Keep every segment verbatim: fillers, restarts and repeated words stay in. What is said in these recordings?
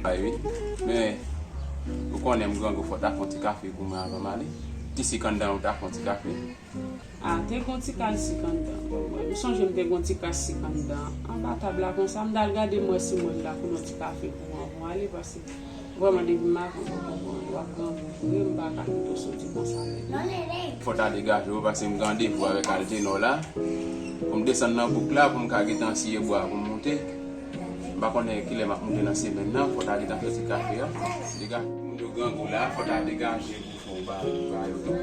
Ay wi. Men, ou konnen m grangou, fò w ta fè yon ti kafe pou mwen avan m ale. Ti sik anndan, ou ta fè yon ti kafe. A, te gon ti kal sik anndan. Bon, mwen, m sonje m te gon ti kal sik anndan. Anba tab la konsa, m t al gade m wè si mwen la pou yon ti kafe pou mwen avan ale, paske vrèman depi maten, w ap grangou vre, m pa ka kite w soti konsa. Fò w ta degaje w, paske m gen randevou avèk Altenor la. Pou m desann nan bouk la, pou m ka gentan siye bwa pou m moute. M pa konnen kilè m ap moute nan semèn nan, fò w ta gentan fè ti kafe a. Degaje. Moun yo grangou la, fò w ta degaje pou fè yon ba, ba yo tou.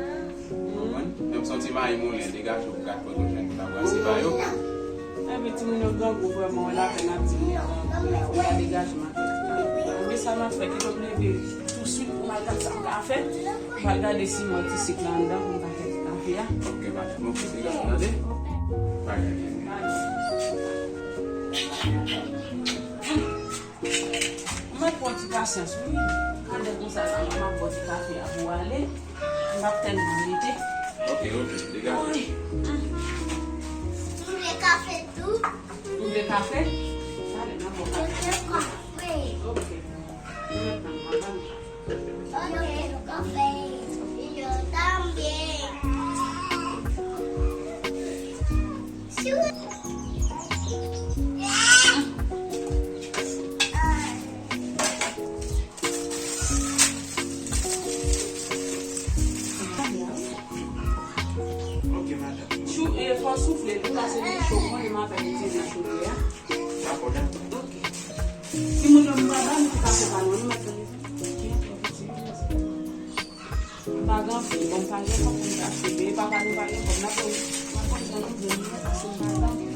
Ou konprann? Menm si yon ti mayi moulen, degaje w pou gad kote w jwenn pou ta brase ba yo. Enben, timoun yo grangou vrèman, wè lapèn ap di moun yo grangou la, wè degaje m ap fè ti kafe. Men sa m ap fè, kite m leve touswit pou m al gad sa m ka fè. M al gade si m wè ti sik la anndan pou m ka fè ti kafe a. Ok, madanm, ok, degaje w, tande? Bagay. Mwen pran ti pasyans, wi. Kande konsa la, m ap bwè ti kafe a pou ale. M ap tèlman rete. Ok, ok, degaje. Wi. Ou vle kafe tou? Ou vle kafe? Talè, m ap bwè kafe. M vle kafe. Ok. Mwen pran, mwen pran. Ok, nou ka fè yo tanbyen. Ok, madanm. Chou, e, fò soufle, li pase li cho, konnen m apèn itilize chodyè a. Dakò, dakò. Ok. Timoun yo, m pa ba nou ti kafe pa nou, nou mèt nan mezon. M pa gen anpil, bon, m pa gen kòb pou m ta achte, men papa nou pa gen kòb, n ap wè, n ap wè jan nou jwenn li, paske m pa gen.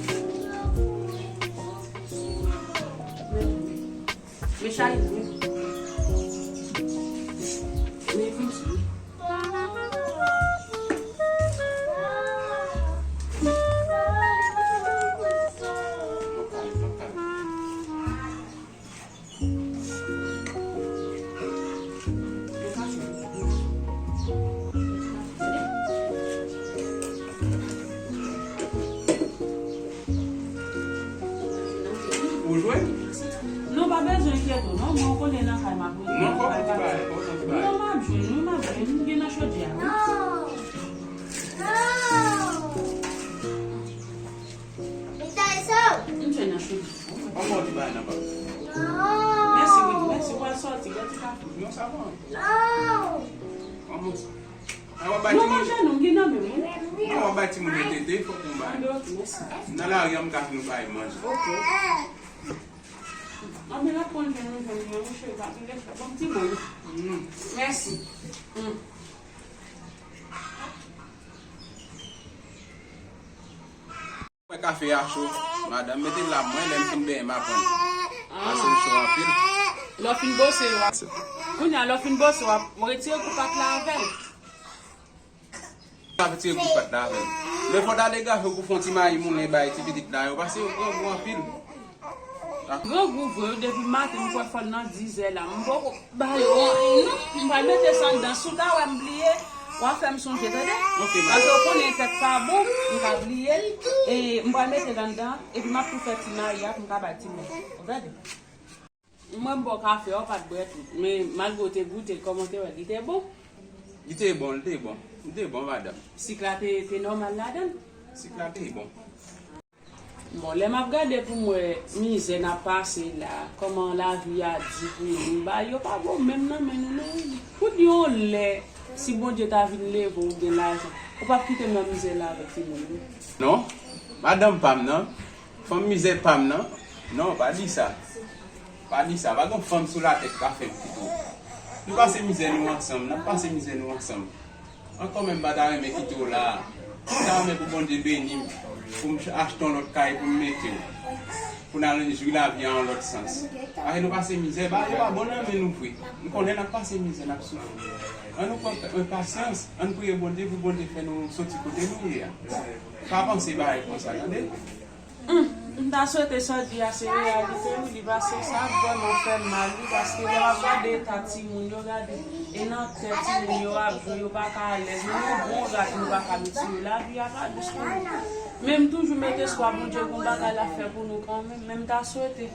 Men, men chay tou. Men vin sou. Ou jwe? Non, pa bezwen enkyete w, non, mwen konnen nan kay m ap jwe. Non, fòk ou ti bagay, fòk ou ti bagay. Non, m ap jwe, wi, m ap jwe, m gen nan chodyè a, wi. Non. Non. M jwe nan chodyè. Anmò ti bay nan bak. Non. Mèsi, Rudy. Mèsi. Ou al sòti, gade ti kafe. Non, sa bon. Non. Anmò sa. A, w ap bay timoun. Non, manje, non, m gen nan men m, wi. Non, w ap bay timoun yo tete, fòk nou bay. Anben, ok, mèsi. Nan lari a, m ka fin bay manje. Ok. Anben, l ap pran jwenn nou jwenn mwen, monchè, pa gen lè fè. Bon, ti bon. Mm. Mèsi. Mm. Mwen kafe a cho. Madanm, mete l la mwen, lè m fin benyen m a pran l. Pase l cho anpil. Lè w fin bwose yo a. Kounye a, lè w fin bwose yo a, mwen retire gou pat la avè l. Sa retire gou pat la avè l. Men fò w ta degaje w pou fè yon ti mayi moulen bay ti pitit la yo, pase yo grangou anpil. Grangou vre, wi, depi maten, m kwè fò l nan dizè la. M poko ba yo anyen, non. M pral mete sa anndan. Si w ta wè m bliye, w a fè m sonje, tande? Ok, madanm. Paske w konnen tèt pa bon, m ka bliye l. E m pral mete l anndan, epi m ap tou fè ti mayi a pou m ka bay timoun. Ou tande? Mwen m ba w kafe a, w pa t bwè tout. Men malgre w te goute l, kòman w te wè l? Li te bon? Li te bon, li te bon. Li te bon, madanm. Sik la te, te nòmal ladan l? Sik la te bon. Bon, lè m ap gade pou m wè mizè n ap pase la, kòman lavi a di pou nou, bagay yo pa bon menm nan men nou, non. Pou di yon lè, si Bondye ta vin leve w, ou gen lajan, ou p ap kite m nan mizè la avèk timoun, non. Non, madanm pa m nan, fanm mizè pa m nan, non, pa di sa. Pa di sa, pa gen fanm sou latè ki ka fè m kite w. Nou pase mizè nou ansanm, n ap pase mizè nou ansanm. Ankò menm, m pa ta renmen kite w la a. M ta renmen pou Bondye beni m, pou m achte yon lòt kay pou m mete w, pou n al jwi lavi a yon lòt sans. Paske nou pase mizè, bagay yo pa bon nan men nou vre. M konnen n ap pase mizè, n ap soufri. Ann nou pran pasyans, ann priye Bondye pou Bondye fè nou soti kote nou ye a. Pa panse bagay konsa, tande? Hum, m ta swete sa w di a se reyalite wi, li pase sa ap vrèman fè m mal wi, paske lè m ap gade eta timoun yo, gade, e nan tèt timoun yo ap jwe, yo pa ka alèz, men yon bon Ak nou pa ka retire, lavi a pa dous pou nou. Men m toujou met espwa Bondye gon bagay l ap fè pou nou kanmenm. Men m ta swete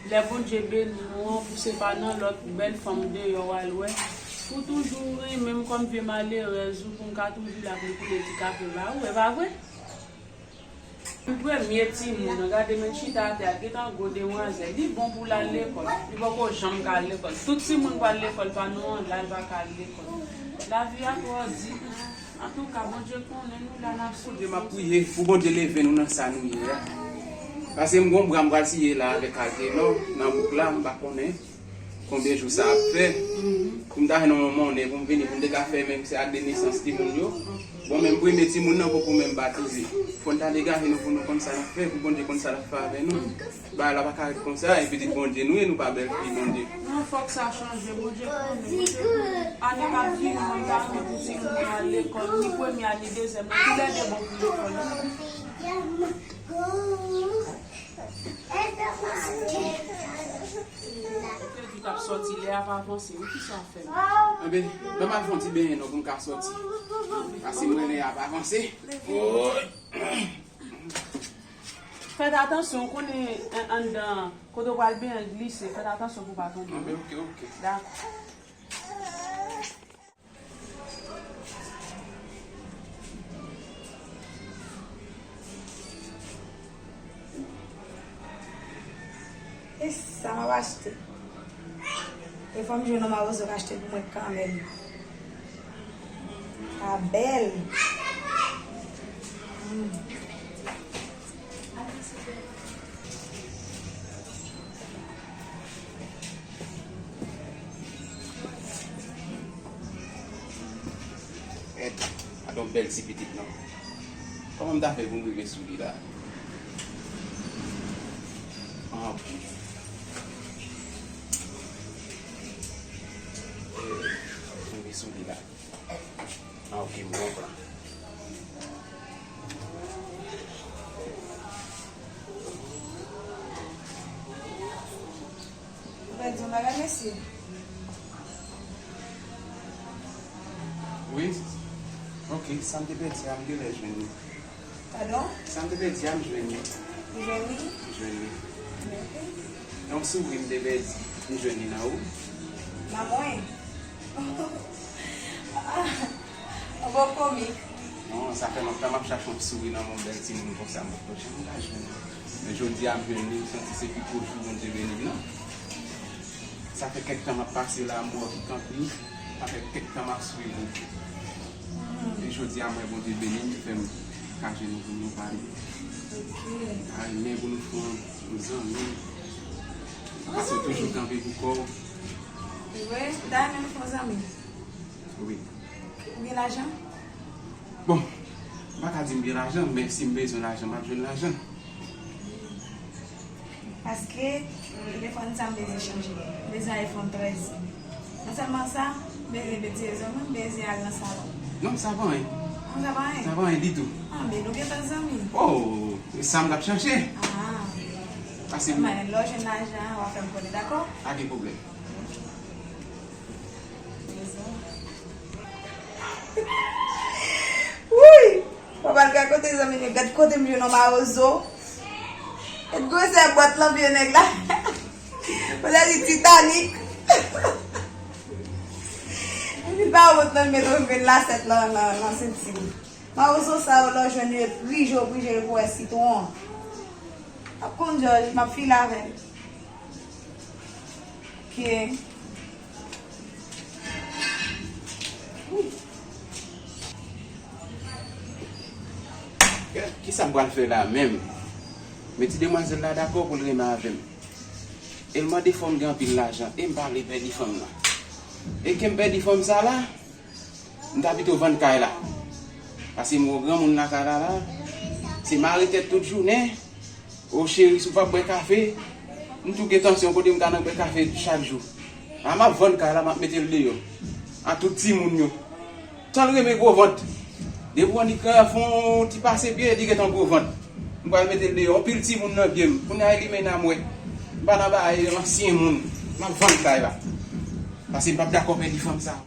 lè Bondye beni nou an, pou se pa nan lòt bèl fanm deyò w al wè. Pou toujou renmen m kòm vye malerèz ou, pou m ka toujou la pou m koule ti kafe ba ou, e pa vre? M premye timoun, gade men chita atè a, gentan gwo demwazèl. Li bon pou l al lekòl, li poko janm ka al lekòl. Tout timoun pral lekòl, pa nou an, la l pa ka al lekòl. Lavi a twò di. Antouka, Bondye konnen nou la n ap soufri. Bondye, m ap priye pou Bondye leve nou nan sa nou ye a. Paske m gon bra m pral siye la avèk Altenor nan bouk la, m pa konnen konbyen jou sa ap fè. Pou m ta jwenn yon monnen pou m vini, pou m te ka fè menm se ak de nesans timoun yo. Bon, menm premye timoun nan poko menm batize. Fò n ta degaje nou pou nou konn sa n ap fè, pou Bondye konn sa l ap fè avè nou. Bagay la pa ka ret konsa, e pitit Bondye nou ye, nou pa bèlfi Bondye. Non, fòk sa chanje, Bondye konnen, Bondye konnen. Ane k ap vini, mwen ta renmen pou timoun mwen al lekòl, ni premye a, ni dezyèm nan, toulède bon pou lekòl. Ou te di w t ap sòti, lè a ap avanse, wi, kisa w ap fè menm? Anben, ban m al fè yon ti benyen non pou m ka sòti. Paske mwen lè a ap avanse. Fèt atansyon, ou konnen an-, anndan, kote w pral benyen glise, fèt atansyon pou w pa tonbe. Anben, oke, oke. Dakò. E sa m ap achte? E fò m jwenn yon mawozo k achte pou mwen kanmenm. Sa bèl. Hmm. Gad, gad yon bèl ti pitit non. Kòman m ta fè pou m rive sou li la? Ah, ok. Rive sou li la. Ah, ok, m konprann. Ou pèdi yon bagay, mesye? Wi. Ok, sa m te pèdi a, m genlè jwenn li. Padon? Sa m te pèdi a, m jwenn li. Ou jwenn li? M jwenn li. Ok. Yon souri m te pèdi, m jwenn li nan ou. Nan mwen? Ou bon komik. Non, sa fè lontan m ap chache yon souri nan men yon bèl timoun konsa, m poko janm ka jwenn li. Men jodi a m jwenn li, m santi se pi gwo jou Bondye beni m nan. Sa fè kèk tan m ap pase la, m wè w ki kanpe, sa fè kèk tan m ap swiv ou. E jodi a m wè Bondye beni m, fè m ka jwenn ou pou nou pale. Ok. M ta renmen pou nou fè yon zanmi. Paske w toujou kanpe pou kò w. Wi, m ta renmen nou fè yon zanmi. Wi. Ou gen lajan? Bon, m pa ka di m gen lajan, men si m bezwen lajan, m ap jwenn lajan. Paske telefòn sa m bezwen chanje. M bezwen iPhone trèz. Non sèlman sa, m bezwen peti rezon, m bezwen al nan salon. Non, sa pa anyen. Non, sa pa anyen. Sa pa anyen ditou. Anben, nou gentan zanmi. Oh, e sa m t ap chache. Ah. Pase m. Lè w jwenn lajan, w a fè m konnen, dakò? Pa gen pwoblèm. Wouy! Papa l gad kote zanmi m, gad kote m jwenn yon mawozo. Gad gwosè bwat lan vye nèg la. Ou ta di Titanic. Epi pa wont nan met yon grenn lasèt lan nan, nan senti. Mawozo sa yo lè w jwenn yo e prije w prije yo pou wè sitwon. Ap konn Jòj, m ap file avè l. Ok. Kisa m pral fè la menm? Men ti demwazèl la dakò pou l renmen avè m. E l mande fò m gen anpil lajan. E m pa vle pèdi fanm nan. E ke m pèdi fanm sa la, m ta pito vann kay la. Paske m wè granmoun lakay la la, se mare tèt tout jounen. O cheri, si w p ap bwè kafe, m tou gen tansyon kote m ka nan bwè kafe chak jou. A m ap vann kay la, m ap mete l deyò. A tout timoun yo. Tan l renmen gwo vant. Depi w annik fè yon ti pase pye, li gentan gwo vant. M pral mete l deyò. Yon pil timoun nan pye m. Kounye a e li menm m wè. M pa nan bagay ansyen moun. M ap vann kay la. Paske m p ap dakò pèdi fanm sa.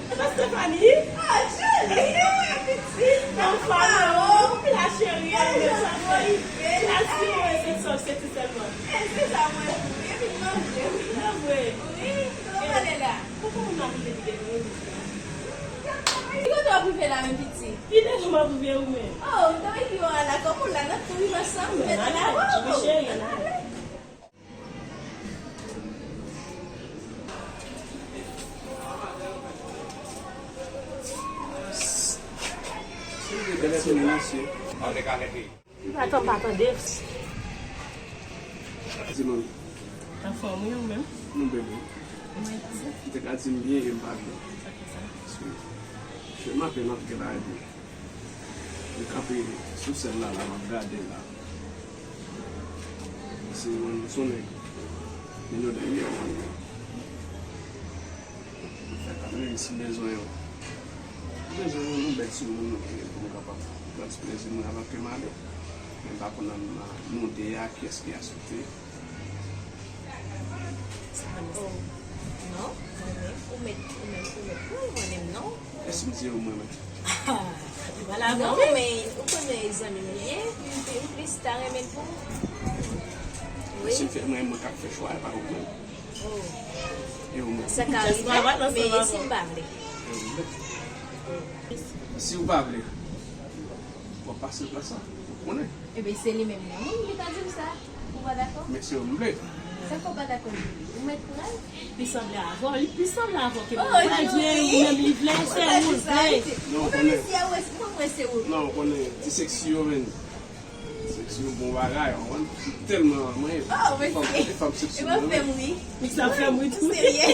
Epa Stephanie? Ah, Julie! Rive la, men pitit. Ki devan m ap rive ou menm? Oh, m te wè ki w la, kòm ou la, n ap tou rive ansanm, men nan la, oh, cheri. Gade sou li, mesye. Li pa tan, pa tande. Di mwen. Anfòm, wi, ou menm? Nou byen, wi. Ou mèt di. Ou te ka di m byen e m pa byen. Sa ki sa? Paske je maten m ap gen la epi li kanpe sou sèn la, la, m ap gade l la. Se yon, se yon nèg. Li nou dènye. Fè kanmenm si m bezwen yo. M bezwen yon, yon bèl timoun pou m kapab pran ti plezi mwen anvan ke m ale. Men m pa konn nan, nan nou de a kiyès ki asepte. Oh, non, mwen menm, ou mèt, ou mèt, ou mèt pran mwen menm, non? Èske m di ou mwen menm? Wala, non, men ou konnen zanmi m ye, m plis ta renmen l pou ou. Wi. Si m fè mwen, mwen k ap fè chwa, e pa ou menm. Oh. E ou menm. Sa ka rive, men e si m pa vle? E ou menm. Si ou pa vle, w ap pase plas la, ou konnen. Ebyen, se li menm nan, wi, li ta di m sa. Ou pa dakò? Men se ou m vle. Sa fè w pa dakò? Ou mèt pran l? Li sanble avè w, li pi sanble avè w ke mwen. Oh, Jodi, ou menm li vle, se ou l vle. Non, ou konnen. Mwen, mwen, se ou. Non, ou konnen, ti seksi yo, men. Seksi yo bon bagay, ou konprann? Tèlman, mwen, oh, men fanm, se fanm seksi, e mwen, mwen fè m ri. Sa fè m ri tou. Serye?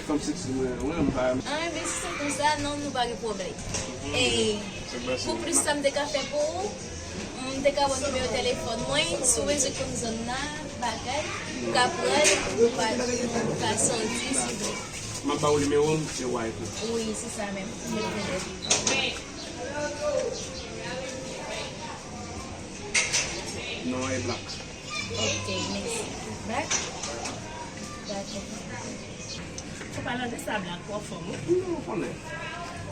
Fanm seksi, mwen, mwen, m pa. Ah, men si se konsa, non, nou pa gen pwoblèm. E pou plis sa m te ka fè pou ou, m te ka ba w nimewo telefòn mwen, si w bezwen konn zòn nan, bagay, ou ka pran l, ou ka, ou ka sòti, si w vle. M ap ba w nimewo m, se w a epi. Wi, se sa menm. Non, e Black. Ok, mèsi. Black? Dakò. An palan de sa, Black, w anfòm, wi. Non, ou konnen.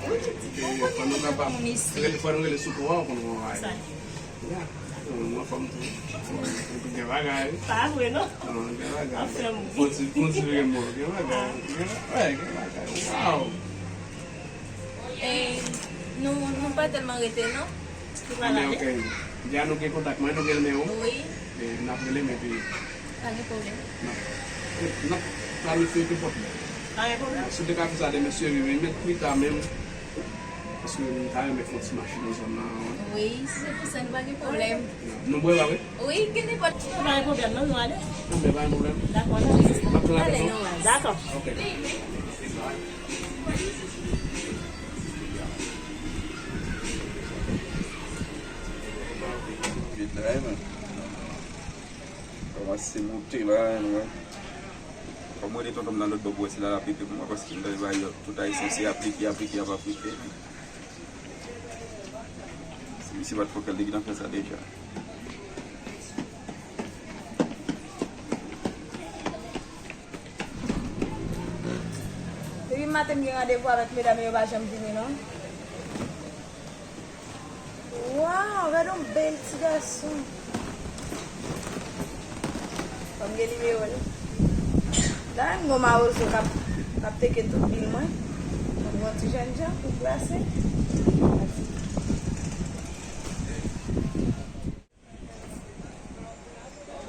Wi, ou konnen, fò nou kapab rele, fò nou rele sou kou a, ou konnen, sa. Ya, ou anfòm tou. Gen bagay. Pa vre, non? Non, gen bagay. Anfòm, wi. Konti-, kontinye, mo. Gen bagay. Gen, wè, gen bagay. Wow. E, nou, nou pa tèlman rete, non? Anben, ok. Di a nou gen kontak mwen, nou gen nimewo? Wi. E, n ap rele m epi. Pa gen pwoblèm. N ap, n ap planifye nenpòt lè. Pa gen pwoblèm. Si w te ka fè sa demen, se wi, men pita menm. Paske m ta renmen fè yon ti mache nan zòn nan, wi. Wi, si se pou sa, nou pa gen pwoblèm. Nou bwè, pa vre? Wi, gen nenpòt. Pa gen pwoblèm, non, nou ale. Anben, pa gen pwoblèm. Dakò, n ale. N ap pran apèl, non? Dakò. Ok. Vit la, wi, men. Kòmanse moute la, wi. Fò m rele tonton m nan lòt bò pou wè si l al aplike pou mwen, paske m tande bagay yo, tout Ayisyen se aplike, aplike, y ap aplike. Si misye pa t fòkè, li gentan fè sa deja. Depi maten m gen randevou avèk medam yo, yo pa janm vini non. Waw, gade yon bèl ti gason. Fò m gen nimewo l. La, m gon mawozo k ap, k ap teke tout bil mwen. Mwen gon ti jènjan pou plase.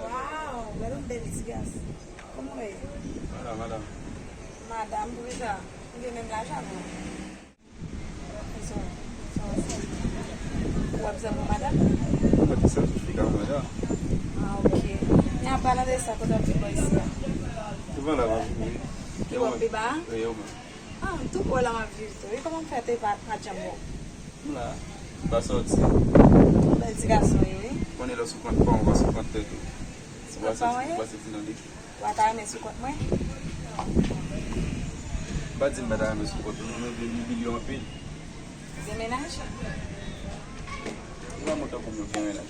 Waw, gade yon bèl ti gason. Kòman w ye? Madam, madam. Madam, poukisa? Ou gen menm laj avè w? Ou ap zanmi madam? Mwen pa di sa, tout fi ka yon madam. Ah, ok. Men an palan de sa, kote w ap viv bò isi a? Devan la, m ap viv, wi. Ki w ap pi ba a? Wi, yo menm. Ah, m tou bò la m ap viv tou. E kòman m fè te pa, pa t janm wè w? M la, m pa sòti. Bèl ti gason w ye, wi. Konnen lè w sou kont pa w, w pa sou kont tèt ou. Sou kont pa w, w ye? Ou pase ti nan liki. Ou pa ta renmen sou kont mwen? M pa di m pa ta renmen sou kont ou, non, men vle li li anpil. Demenaj? Ou pa montre kòm yo fè menaj.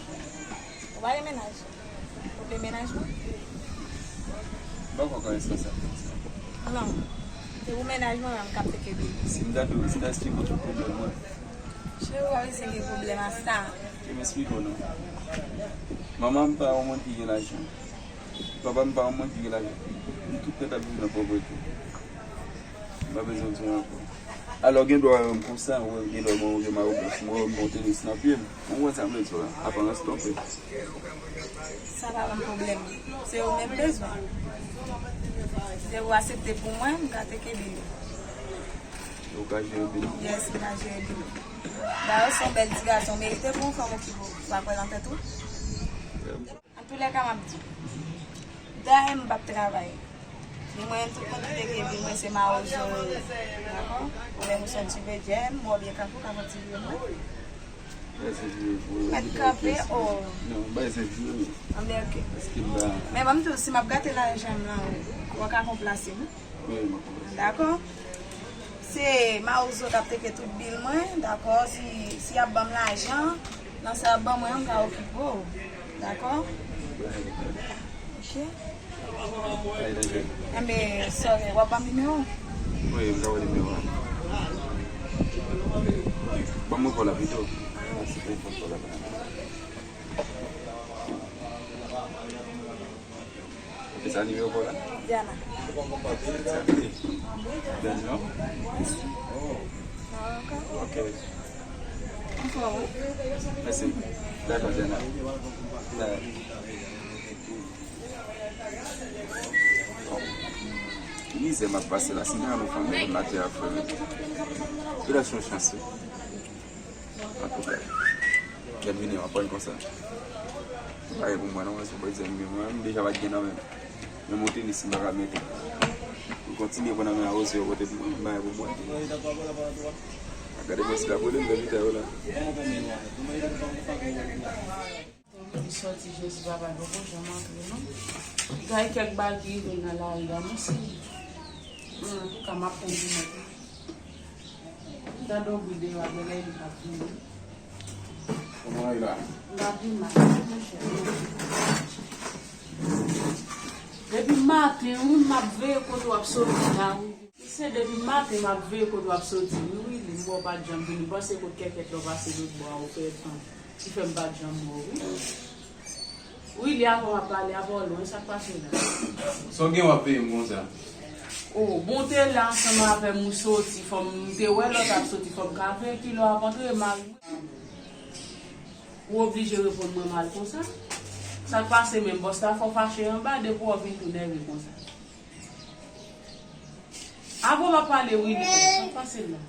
Ou pa gen menaj? Ou vle menaj mwen? M pa kwè w ka responsablite sa. Non. Se pou menaj mwen menm k ap teke bil. Si m ta di w, si m ta esplike w tout pwoblèm mwen. Cheri, w pa bezwen gen pwoblèm ak sa. Ke m esplike w non. Manman m pa yon moun ki gen lajan. Papa m pa yon moun ki gen lajan. Nou tout nèt ap viv nan pòvrete. M pa bezwen di w ankò. Alò, gen dwa wè m konsa, wè, gen dwa gen yon mayo blanch, mwen wè m gen yon tenis nan pye m. Ou konprann sa m vle di w la? Aparans twonpe. Sa pa ban m pwoblèm. Se ou menm bezwen. Si se ou aksepte pou mwen, m ka teke bil ou. Ou ka jere bil ou? Yes, m ka jere bil ou. Dayè, ou se yon bèl ti gason, ou merite pou yon fanm okipe w. Ou pa kwè nan tèt ou? Antoulèka, m ap di w. Dayè, m p ap travay. Ni mwen menm, tout moun ki teke bil mwen se mawozo yo ye. Dakò? Ou menm ou se yon ti bedjè, m wè w byen kanpe, w ka fè yon ti vire mwen. Mèt kanpe, o. Non, bay se vire mwen. Anben, oke. Paske m pa. Men ban m di w, si m ap gate lajan m lan, ou, ou ka konplase m. Wi, m ap konplase. Dakò? Se mawozo k ap teke tout bil mwen, dakò? Si, si y ap ban m lajan, nan sa y ap ban mwen an, m ka okipe w. Dakò? Ok. Enben, sorry, w ap ban m nimewo w? Wi, m ka ba w nimewo a. Ban mwen kòl la pito. Se telefòn kòl la. E sa nimewo pa w la? Diana. Diana. Bèl non? Mèsi. Oh. Ok. Anfòm, wi. Mèsi. Dakò, Diana. Dakò. Mizè m ap pase la, si m ta jwenn yon fanm, m konn matye ak frè m. Relasyon chans, wi. Antouka, kèt vini, m ap pran konsa. Li pa gen pou mwen non, se pou di m gen mwen, m deja pa t gen nan men m. Menm yon tenis m pa ka mete. Pou kontinye pran nan men a Jose yo pote pou mwen, m pa gen pou mwen. Gade mwen si l ap rele m nan lita yo la. Li sòti Jezi papa, l poko janm antre non. Gade kèk bagay ki rive l nan lari a, non, si. Antouka, m ap tann li mèt. Gade yon bri deyò a, genlè li p ap vini. Kòman w ye la? M pa pi mal, monchè. Depi maten, wi, m ap veye kote w ap soti la, wi. Se depi maten, m ap veye kote w ap soti, wi, wi, li, m wè w pa t janm vini. M panse kot kèkèt lè w pase lòt bò a, ou fè tan. Ki fè m pa t janm wè w, wi. Wi, li avè w m ap pale, avè w lwen, sa k pase la? Sa w gen w ap veye m konsa? O, bon, w te la ansanm avè m, ou soti, fò m, m te wè lè w t ap soti, fò m ka veye kilè w ap antre, mari mwen. Ou oblije reponn mwen mal konsa? Sa k pase menm, bòs la fè w fache anba, depi w vin tou nève konsa. Avè w m ap pale, wi, li, sa k pase la?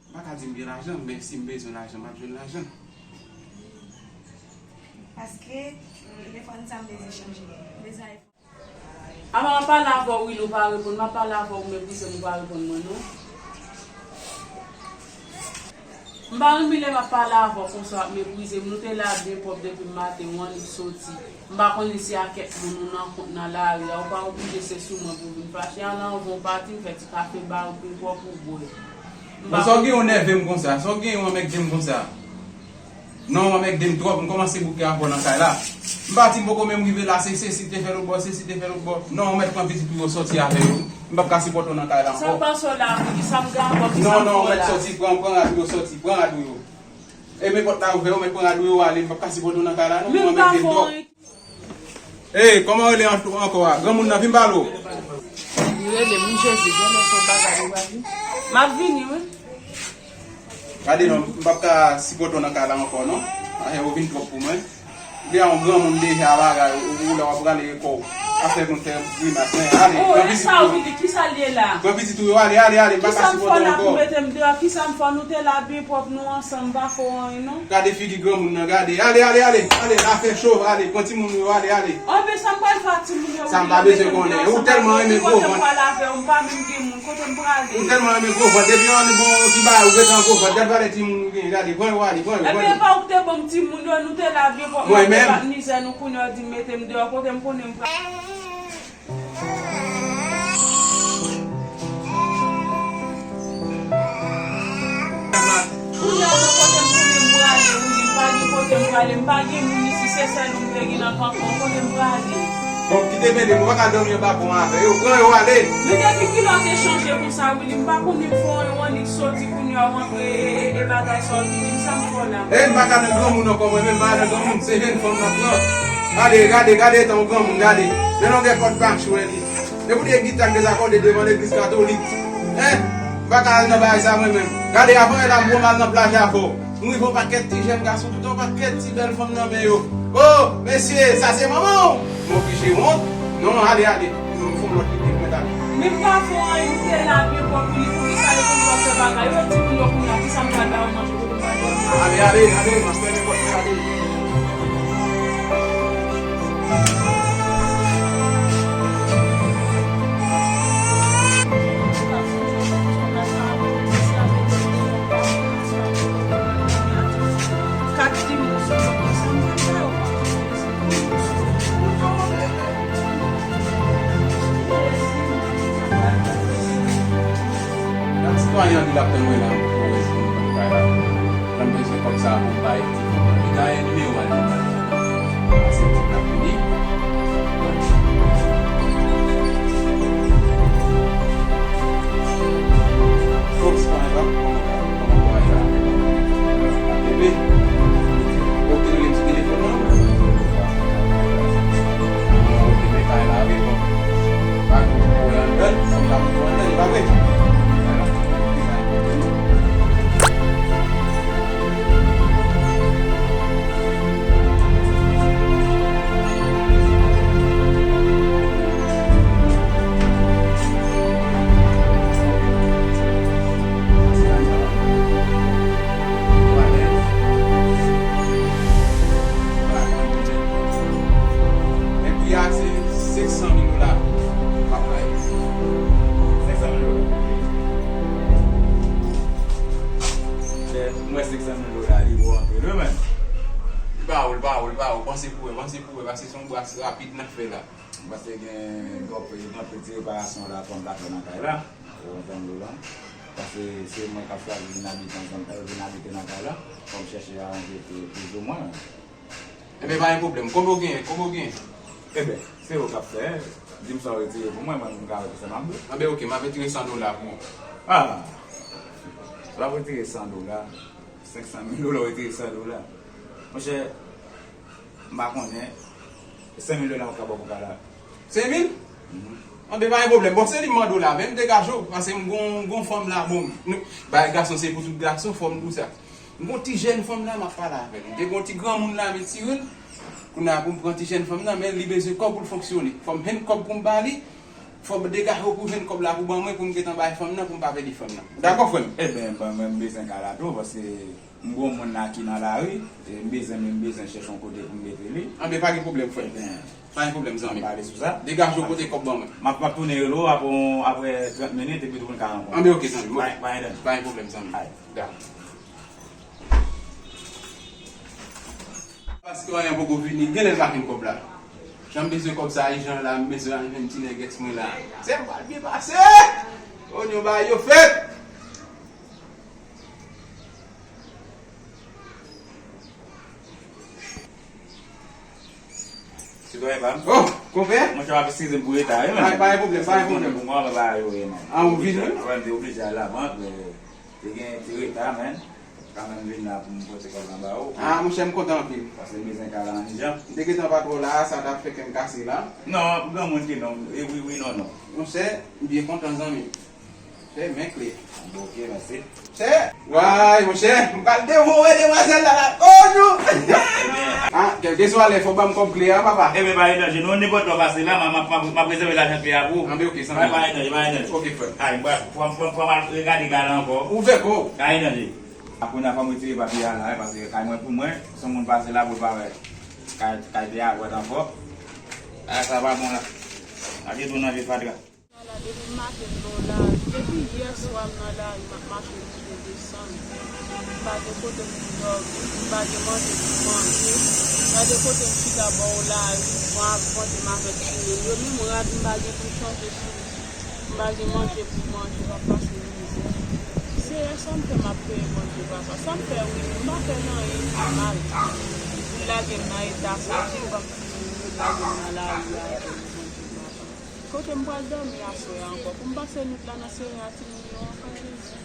M pa ka di m gen lajan, men si m bezwen lajan, m ap jwenn lajan. Paske telefòn sa m bezwen chanje. M bezwen iPhone. Apa m ap pale avè w, wi, ou pa reponn. M ap pale avè w, ou meprize m, ou pa reponn mwen, non. M pa renmen lè m ap pale avè w konsa, w ap meprize m. Nou te la byen pwòp depi maten, ou annik soti. M pa konnen si a kèk moun ou nan kont nan lari a, ou pa oblije se sou mwen pou w vin fache. Al anvan w pati, m fè ti kafe ba ou byen pwòp ou bwè. M pa... Bon, sa w gen w nève m konsa? Sa w gen w anmègde m konsa? Non, w anmègde m twòp, m kòmanse bouke avè w nan kay la. M pati, m poko menm rive la, se, se sesi te fè lòt bò, se sesi te fè lòt bò. Non, ou mèt pran pitit ou yo sòti avè yo. M p ap ka sipòte w nan kay la ankò. Sa k pase w la, Willy? Sa m gen ankò? Kisa m fè w la? Non, non, ou mèt sòti, pran, pran rad ou yo, sòti, pran rad ou yo. E men pòt la ouvè, ou mèt pran rad ou yo ale, m p ap ka sipòte w nan kay la non, ou anmègde m twòp. Ey, kòman w rele an-, ankò a? Granmoun nan, vin pale w. Li rele m, Jezi, gen lè se yon bagay ou pa di. M ap vini, wi. Gade non, m p ap ka sipòte w nan kay la ankò non. Anyen, ou vin twòp pou mwen. Ou gen yon granmoun deja bagay, ou, ou lè w ap rale kò w. Ap fè moun fè grimas, men ale, pran pitit ou yo. Kisa l ye la? Pran pitit ou yo, ale, ale, ale, m pa ka sipòte w ankò. Kisa m fè w la pou mete m deyò? Kisa m fè w? Nou te la byen pwòp, nou ansanm, m pa fè w anyen non. Gade figi granmoun nan, gade. Ale, ale, ale, ale, la fè cho, ale, pran timoun yo, ale, ale. Anben, sa m pral fè ak timoun yo? Sa m pa bezwen konnen. Ou tèlman renmen gwo vant. Kote m pral avè w, m pa menm gen moun, kote m prale? Ou tèlman renmen gwo vant, depi yon bon ti bagay, ou rete an gwo vant, gad valè timoun ou gen, gade, pran yo, ale, pran yo, pran yo. Ebyen, e pa ou ki te ban m timoun yo, nou te la byen pwòp, nou te bat mizè nou, kounye a w di m mete m deyò, kote m konnen m pral? Kounye a, kote m konnen m prale, wi, m pa gen kote m prale, m pa gen moun isi, se sèl ou m te gen nan kanton, kote m prale? Bon, kite mele, nou pa ka dòmi anba pon avè yo, pran yo ale. Men depi kilè w te chanje konsa, Willy? M pa konnen m fè w yon annik soti, kounye a w antre, e, e, e bagay sa w vini, sa m fè w la? E m pa ka nan granmoun ankò, mwen menm, m pa ka nan granmoun, se jèn fanm m ap pran. Gade, gade, gade eta yon granmoun, gade. Men longè kòd pa m chwe li. Depi w te gita k dezakòde devan legliz katolik, en, m pa ka al nan bagay sa mwen menm. Gade, avan yè la, m pran m al nan plaj avè w. M rive yon pakèt ti jèn gason, tout yon pakèt ti bèl fanm nan men yo. O, mesye, sa se manman w? M oblije wont. Non, non, ale, ale. M fè yon lòt lide, mwen ale. Men m pa fè anyen, m te la byen pwòp pou li, pou li ka yo konn w ap fè bagay. Yo, timoun yo kounye a, kisa m pral ba yo manje? Ale, ale, ale, m ap fè nenpòt sa, ale. Kat timoun sou kont mwen, sa m pral fè yo. Gad sitwayen an, li l ap tann mwen la pou wè si m konn kay la. Jan m bezwen kòb sa pou m bay ti fi. Li genyen nimewo a li, li pase ti k ap vini. Bon, sitwayen pa, kòman, kòman bagay la? Bebe, yo te rele m sou telefòn nan? Yo te met kay la, wi, bon. Pa gen pwoblèm anndan, si la pou anndan, li pa vre. Men pri a se senk san mil dola. M ap bay. Senk san mil dola. Mwen, senk san mil dola, li gwo anpil, wi, men. Li pa wo, li pa wo, li pa wo. Panse pou wè, panse pou wè, paske se yon bras rapid n ap fè la. Paske gen twòp, gen anpil ti reparasyon la fò m ta fè nan kay la. Ou konprann ou la? Paske se mwen k ap chwazi vin abite ansanm, vin abite nan kay la. Fò m chèche aranjete plizoumwen. Enben, pa gen pwoblèm. Konbyen w genyen? Konbyen w genyen? Enben, se ou k ap fè. Di m sa w retire pou mwen, mwen menm m ka wè kisa m ap dwe. Enben, oke, m ap retire san dola pou ou. Ah! W ap retire san dola. Senk san mil dola, w retire san dola. Monchè, m pa konnen. Senk mil dola ou ka ban m pou kay la. Senk mil? Mhm. Anben, pa gen pwoblèm. Bon, se li m mande w la, men m degaje w, paske m gon, gon fanm la, bon, nou, bay gason se pou tout gason, fò m di w sa. M gon ti jèn fanm la, m ap pale avè l. M te gon ti granmoun la, m retire l. Kounye a pou m pran ti jèn fanm nan, men li bezwen kòb pou l fonksyone. Fò m jwenn kòb pou m ba li, fò m degaje w pou w jwenn kòb la pou ban mwen, pou m gentan bay fanm nan, pou m pa pèdi fanm nan. Dakò, frè m? Enben, ban mwen, m bezwen kay la tou, paske m gon moun la ki nan lari, e m bezwen, m bezwen chèche yon kote pou m mete li. Anben, pa gen pwoblèm, frè m. Enben, pa gen pwoblèm, zanmi m. Pale sou sa. Degaje w pote kòb ban mwen. M ap, m ap tounen rele w apre, apre trant minit, epi tou pou n ka rankontre. Anben, oke, zanmi m. Pa, pa gen danje. Pa gen pwoblèm, zanmi m. Dakò. Paske anyen poko vini, genlè l pa jwenn kòb la. Jan m bezwen kòb sa, ijan la, m bezwen al jwenn ti nègès mwen la. Se m pral byen pase! Onyon bagay yo fèt! Sitwayen pa m. Oh, konpè! Monchè, w ap eskize m pou reta, wi, men. Pa gen pwoblèm, pa gen pwoblèm. Pou mwen, bagay yo ye, men. Ah, ou vin, wi? Mwen, m te oblije al labank, men te gen ti reta, men. Kanmenm vin la pou m pote kòb la ba ou. Ah, monchè, m kontan anpil. Paske m bezwen kay la an ijan. M te gentan pa twò la, sa t ap fè kè m kase la. Non, granmoun ki non, e wi, wi, non, non. Monchè, m byen kontan, zanmi m. Fè men kle. Bon, oke, mèsi. Chè! Way, monchè, m pral devowe demwazèl la, la. Oh, non! Ah, kèlkeswa lè, fò ban m kòb kle a, papa. Ebyen, pa gen danje, non, nenpòt lè w pase la, m, m, m, m ap rezève lajan kle a pou ou. Anben, oke, sanble. Pa, pa gen danje, pa gen danje. Oke, frè. Ay, m pral, fò, fò, fò m al regade kay la ankò. Ou fè kò. Pa gen danje. A kounye a fò m retire papye a la, wi, paske kay mwen pou mwen, si yon moun pase la pou l pa wè kay, kay te a dwat ankò. Bagay sa pa bon la. Ak tou nan vye fatra. Ala, depi maten m nan lari, depi yè swa m nan lari, m ap mache monte desann. M pa gen kote pou m dòmi, m pa gen manje pou m manje. Gade kote m chita bò lari, van ap vante m avèk timoun yo, menm rad m pa gen pou m chanje sou li. M pa gen manje pou m manje, m ap pase mizè. Seyè, sa m fè m ap peye, Bondye papa? Sa m fè, wi, m pa fè nanyen ki mal pou l lage m nan eta sa, di m ban m timoun yo, lage m nan lari a, Bondye papa. Kote m pral dòmi aswè a ankò? Pou m pase nwit la nan seren a timoun yo ankò, Jezi.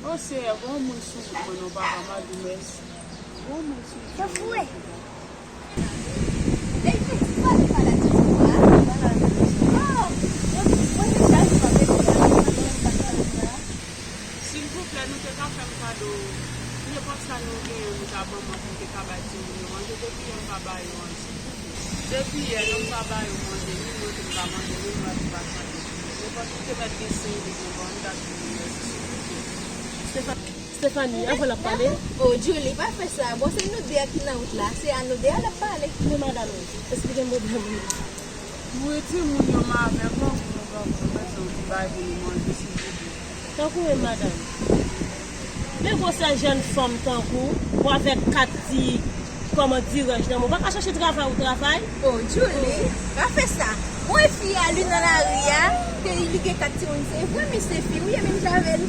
O Seyè, gon moun sou wout mwen non, papa, m a di w mèsi. Gon moun sou wout mwen non, papa. Ey, piti, pa di maladi sou mwen, a? Maladi sou mwen. Sa nou genyen, nou ka ban mwen pou m te ka bay timoun yo manje. Depi yè m pa ba yo manje. Depi yè, non, m pa ba yo manje, ni mwen tou m pa manje, ni mwen tou pa chanje. Nenpòt, ou te mèt gen senk douz nan ban m, ta di mèsi, silvouplè. Stephanie, anvan l ap pale. Oh, Julie, pa fè sa. Bon, se nou de a ki nan wout la. Se a nou de a l ap pale. Men madanm, èske gen pwoblèm? Wi, timoun yo, m avèk ou, pou nou ban pou nou mèt yon ti bagay pou nou manje, silvouplè. Tankou men madanm. Men gwosè jèn fanm tankou ou avèk kat ti, kòman diraj nan men w, ou pa ka chache travay ou travay? Oh, Julie, pa fè sa. Mwen fi a li nan lari a, ke li gen kat timoun, se vre, men se fi wi, e menm jan avè l.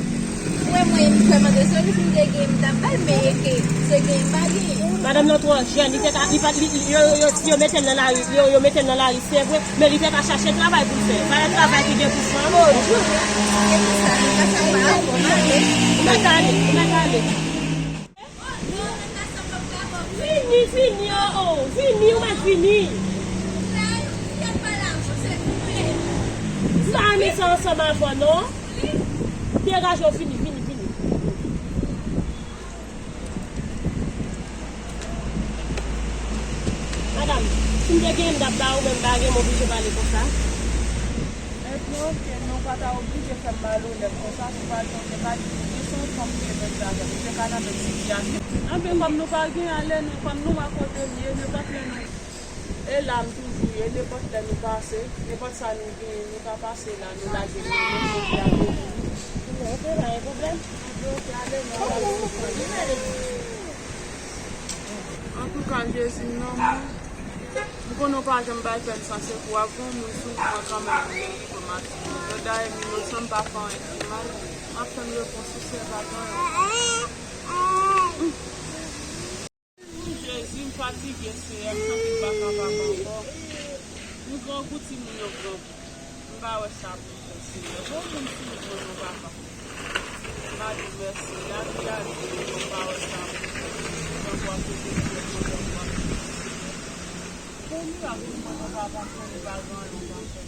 Mwen, mwen, m kwè mande sou li, si m te gen, m t ap ba l, men e ke se gen, m pa gen. Madanm nan twò jèn, li te ka, li pa, li, li, yo, yo, yo mete l nan lari, yo, yo mete l nan lari, se vre, men li te ka chache travay pou l fè. Pa yon travay ki gen pou fanm. Oh, Julie, se pou sa, se pa sa, m ale. Ou mèt ale, ou mèt ale. Vini, vini, oh, oh, vini, ou mèt vini. M pa renmen sa ansanm avè w, non. Degaje w, vini, vini, vini. Madanm, si m te genyen, m t ap ba ou, men m pa gen, m oblije pale konsa. Ebyen, oke, men ou pa ta oblije fè m malonèt konsa, si w pa t gen, ou te ka di m, wi, se yon fanm ki te mèt avè m, ou te ka nan menm sitiyasyon. Anben, kòm nou pa gen ale, nou, kòm nou wè kote m ye, nenpòt lè nou, e la m toujou ye, nenpòt lè nou pase, nenpòt sa nou genyen, nou ka pase la, nou lage nou, nou lage nou. Oke, pa gen pwoblèm. Oke, oke, ale, nou ale. Antouka, Jezi m nan mwen. M konnen w pa janm bay pèp sa sekou, ap gen yon moun sou mwen kanmenm pou m rive maten. Dayè m inosan, m pa fè anyen ki mal. M ap tann repons ou, Sèl, pa gen anyen. Jezi, m fatige, Seyè, m santi m pa kapab ankò. M grangou, timoun yo grangou. M pa wè sa pou m fè, Seyè. Bon, moun sou mwen, non, papa. M a di mèsi, lavi a di, m pa wè sa pou m fè. Tankou ap fè de fè, tankou ap fè de fè. Bon, mirak pou mwen, non, papa, m konnen pa gen anyen, m pa fè.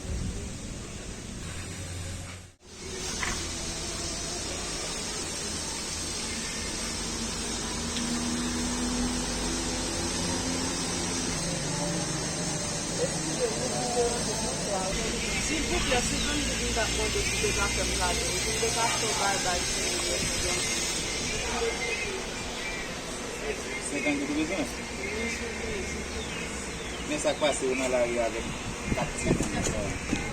Silvouplè, si jan m di m t ap mande pou te ka fè m kado, pou m te ka achte yon bagay bay timoun yo. Senkant goud ou bezwen? Wi, silvouplè. Men sa k pase ou nan lari a avèk kat timoun sa yo?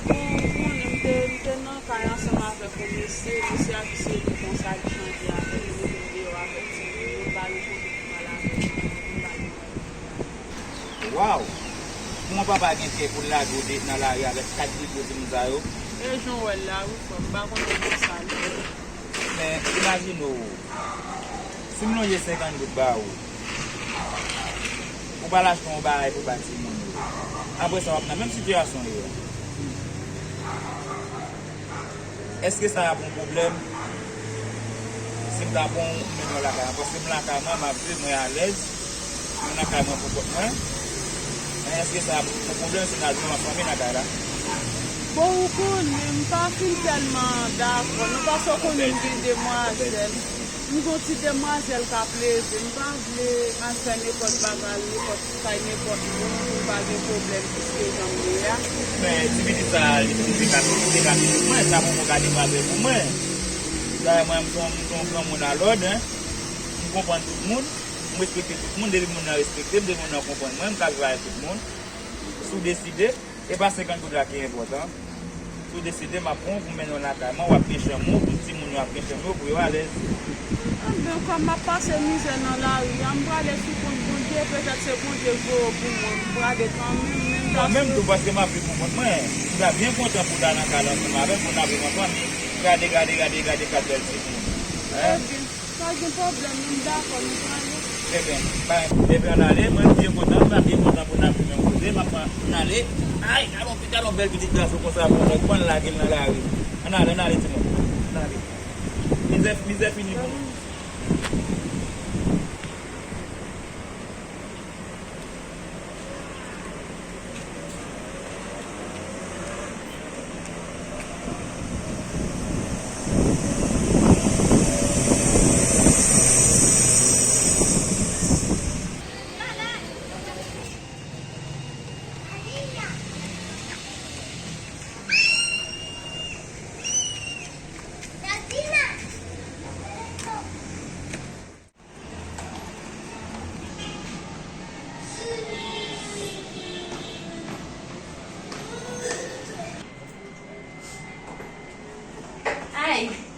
Bon, ou konnen m te, m te nan kay ansanm avèk yon mesye, mesye a ki se li konsa ki chanje avèk nou, li vin deyò avèk timoun, nou ba li kote pou l al avèk timoun, nou ba li. Waw! Kòman papa gen kè pou l lage w de nan lari avèk kat gwo gwo timoun sa yo? E jan w wè l la wi frè m, m pa konnen konsa non. Men, imajine w, si m lonje senkant goud ba ou, ou pral achte yon bagay pou bay timoun ou. Apre sa, w ap nan menm sitiyasyon w ye a. Èske sa ap yon pwoblèm? Si m ta pran w, m mennen w lakay mwen, paske m lakay mwen, m ap viv, mwen alèz. Mwen nan kay mwen pou kont mwen. Men èske sa ap yon pwoblèm si m al jwenn yon fanmi nan kay la? Bon, ou konnen, m pa fin tèlman dakò non, paske w konnen m gen demwazèl. M gen yon ti demwazèl k ap leve. M pa vle al fè nenpòt bagay, nenpòt kay, nenpòt moun, pou m pa gen pwoblèm plis ke jan m ye a. Men, ti pitit sa a, li te ka, li te ka pitit mwen, sa poko ka demwazèl pou mwen. Dayè, mwen, m se yon, m se yon granmoun alòd, en. M konprann tout moun. M respekte tout moun, depi moun nan respekte m, depi moun nan konprann mwen, m ka viv avèk tout moun. Si w deside, e pa senkant goud la ki enpòtan. Si w deside, m ap pran w pou m mennen w lakay mwen, w ap gen chanm ou, tout timoun yo ap gen chanm yo pou yo alèz. Anben, kòm m ap pase mizè nan lari a, m prale sou kont Bondye, petèt se Bondye k voye w pou mwen, m prale kanmenm, menm jan. Mwen menm tou, paske m ap viv pou kont mwen, m ta byen kontan pou w ta nan kay la ansanm avèk mwen, n ap viv ansanm. Gade, gade, gade, gade kat bèl timoun. En? Ebyen, pa gen pwoblèm, non, m dakò, nou prale. Ebyen, bay, ebyen, ann ale, mwen byen kontan, m ta byen kontan pou n ap viv menm kote, m ap pran, ann ale. Ay, gade yon, gade yon bèl pitit gason konsa, pou nèg pran l lage l nan lari. Ann ale, ann ale, timoun. Ann ale. Mizè, mizè fini pou nou.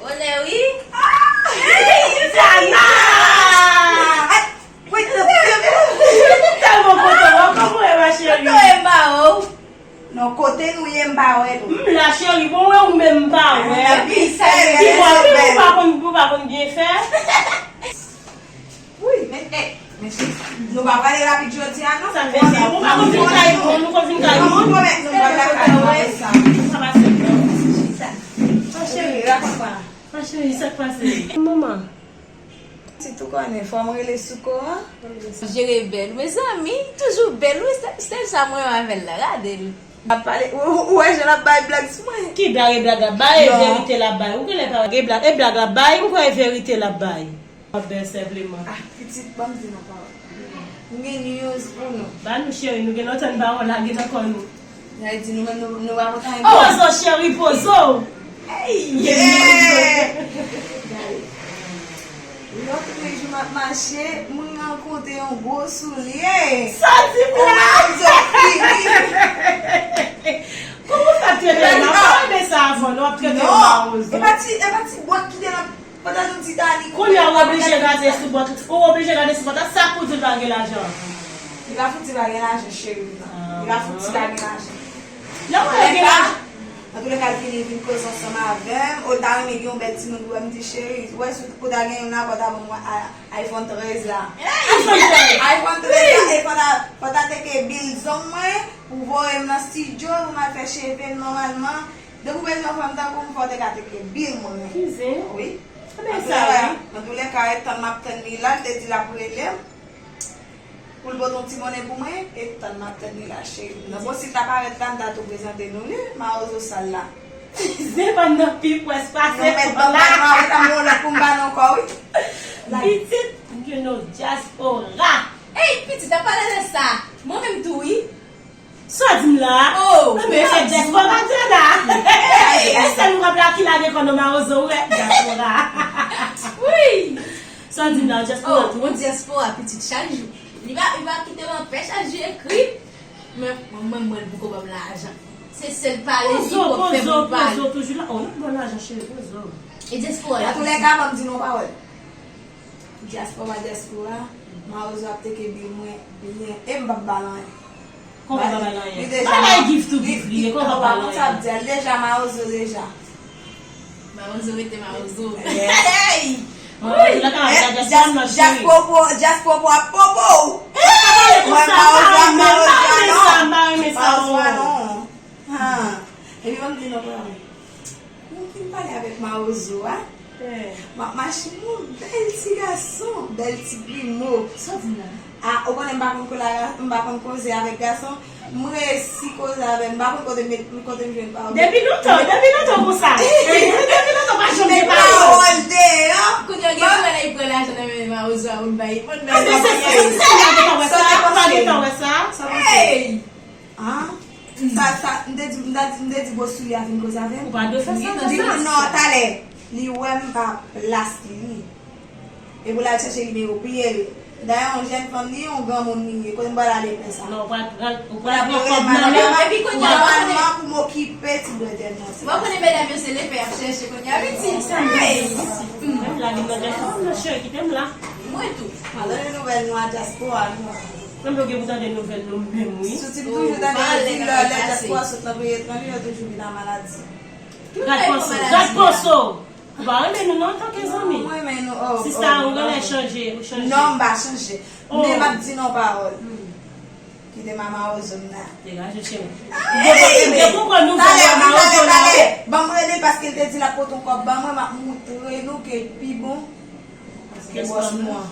Bonè wi. Hey, Diana! Ay, wi, tèlman kontan wè w, kòman w ye, ma chérie? Kote w ye, m pa wè w? Non, kote nou ye, m pa wè nou. M la, cheri, bon, wè ou menm, m pa wè. Pi bò, pi ou pa konn, ou pa konn byen fè. Wi, men, eh, men, nou pa prale rapid jodi a, non? Sa fè sa. Ou pa konn vin kay moun, ou konn vin kay moun? Non, ou pwomèt nou pa lakay mwen sa. Sa pase. Chita. Ma chérie, rakonte mwen. Ma chérie, sa k pase? Manman. Ti tou konnen, fò m rele Souko a. Jere bèl. Mezanmi, toujou bèl, wi. Sèl, sèl sa mwen renmen avè l la. Gade l. Ap pale, ou, ou, ou wè jan l ap bay blag sou mwen? Ki blag e blag l ap bay, e verite l ap bay. Ou genlè pa wè. E blag, e blag l ap bay, m kwè e verite l ap bay. Ap bèl senpleman. Ah, pitit, ban m di nou pawòl. M gen news pou nou. Ba nou, cheri, nou gen lontan n pa wè w lage nan kò nou. Sa vle di nou menm, nou, nou pa kontan anyen. Pozo, cheri, pozo! Hey! Yeah! Gade. Lòt jou m ap mache, mwen rankontre yon gwo soulye. Sa di m la! Yon gwo fini. Kòman w t ap trete m? M pa renmen sa avan, non, w ap trete m mawozo. E pa ti, e pa ti bòt ki te nan Pandan nou Titanic. Kounye a, ou oblije gade sou bòt. Ou oblije gade sou bòt la. Sa k pou di l pa gen lajan? Li pa fouti pa gen lajan, cheri m nan. Li pa fouti pa gen lajan. Lè w wè l gen lajan. Antoulèka, l vini vin koze ansanm avè m. Ou ta renmen gen yon bèl timoun pou wè m di, cheri, ou wè si ou ta gen yon akò, ta ban mwen a-, iPhone trèz la. iPhone trèz! iPhone trèz la, e fò ta, fò ta teke bil zong mwen pou voye m nan studio pou m al fè cheve m nòmalman. Depi w bezwen fè m tankou m, fò w te ka teke bil mwen. Ki zen? Wi. Anben sa wi. Antoulèka, e tann m ap tann li la, l te di l ap rele m pou l pote yon ti monnen pou mwen, e tann m ap tann li la, cheri. Non, bon, si l ta parèt la, m ta tou prezante nou li, mawozo sal la. Zen pa nan pi pwès pase. Non, mèt ban m bay mawozo, sa m wè lòt pou m ba nan kò, wi. Pitit, m gen yon dyaspora. Ey, pitit, ap pale de sa. Mwen menm tou, wi. Sa w di m la? Oh, anben, se dyaspora m te la. E sèl ou wè la ki lage kò nan mawozo, ou wè dyaspora. Wi. Sa w di m la, dyaspora tou? Oh, yon dyaspora pitit chak jou. Li pa, li pa kite m anpè chak jou ekri. Men, mwen, mwen, mwen, li poko ban m lajan. Se sèl pale, li poko fè m pale. Pozo, pozo, toujou la. Oh, l ap ban w lajan, cheri, pozo. E dyaspora la. Antoulèka, ban m di nou yon pawòl. Dyaspora, dyaspora, mawozo ap teke bil mwen byen, e m p ap ba l anyen. Kòman pa ba l anyen? Li deja bay gift to gift li ye, kòman pa ba l anyen? Sa ap di, li deja mawozo deja. Mawozo rete mawozo. Hey! Mawozo la ka avèk dyaspora nan cheri. Dyaspora, dyaspora ap popo. Mwen mawozo ap mawozo a non. Mawozo a non. Ha. Epi ban m di nou pawòl. Nou fin pale avèk mawozo a. M ap mache yon bèl ti gason, bèl ti grimo. Sa w di m la? A, ou konnen m pa konn koze, m pa konn koze avèk gason. M resi koze avè l, m pa konn kote m met, kote m jwenn pawòl. Depi lontan, depi lontan konsa. Depi lontan pa janm gen pawòl. Met pawòl deyò. Kounye a gen frè la, li pran lajan nan men mawozo a pou l bay, pou l bay. Anben se sa, se sa, m pa gen tan wè sa, m pa gen tan wè sa. Sa w panse? Hey! Ah, sa, sa, m te di, m ta di, m te di gwo soulye a vin koze avè m. Ou pa dwe fè sa, fè sa. Li di non, talè, li wè m pa plas li. Epi l al chèche nimewo, bliye l. Dayè, yon jèn fanm li ye, yon granmoun li ye. Kote m pral ale fè sa? Non, ou pral, ou pral pran kòb nan men l. Epi kounye a, w ap konnen. Pou m okipe ti bredèl nan. W ap konnen medam yo se lepè y ap chèche kounye a. Vin di sa. Hey! Menm la, vin nan dèyè fanm nan, cheri, kite m la. Mwen tou. Mwen tande nouvèl nou a dyaspora nou. Menm yo gen pou tande nouvèl nou menm, wi. Souti m toujou tande yo di lè, lè dyaspora sot nan peyi etranje, yo toujou vin a maladi. Gad panse w, gad panse w. Ou pa renmen nou non, antanke zanmi. Non, mwen renmen nou, oh. Sista, ou genlè chanje, ou chanje. Non, m pa chanje. Men m ap di nou pawòl. Kite m a mawozo m la. Degaje, cheri. Depi w pran nouvèl a mawozo la. Talè, talè, talè. Ban m rele l paske l te di l ap pote yon kòb ban mwen, m ap moutre nou ke l pi bon. Paske bòs nou an.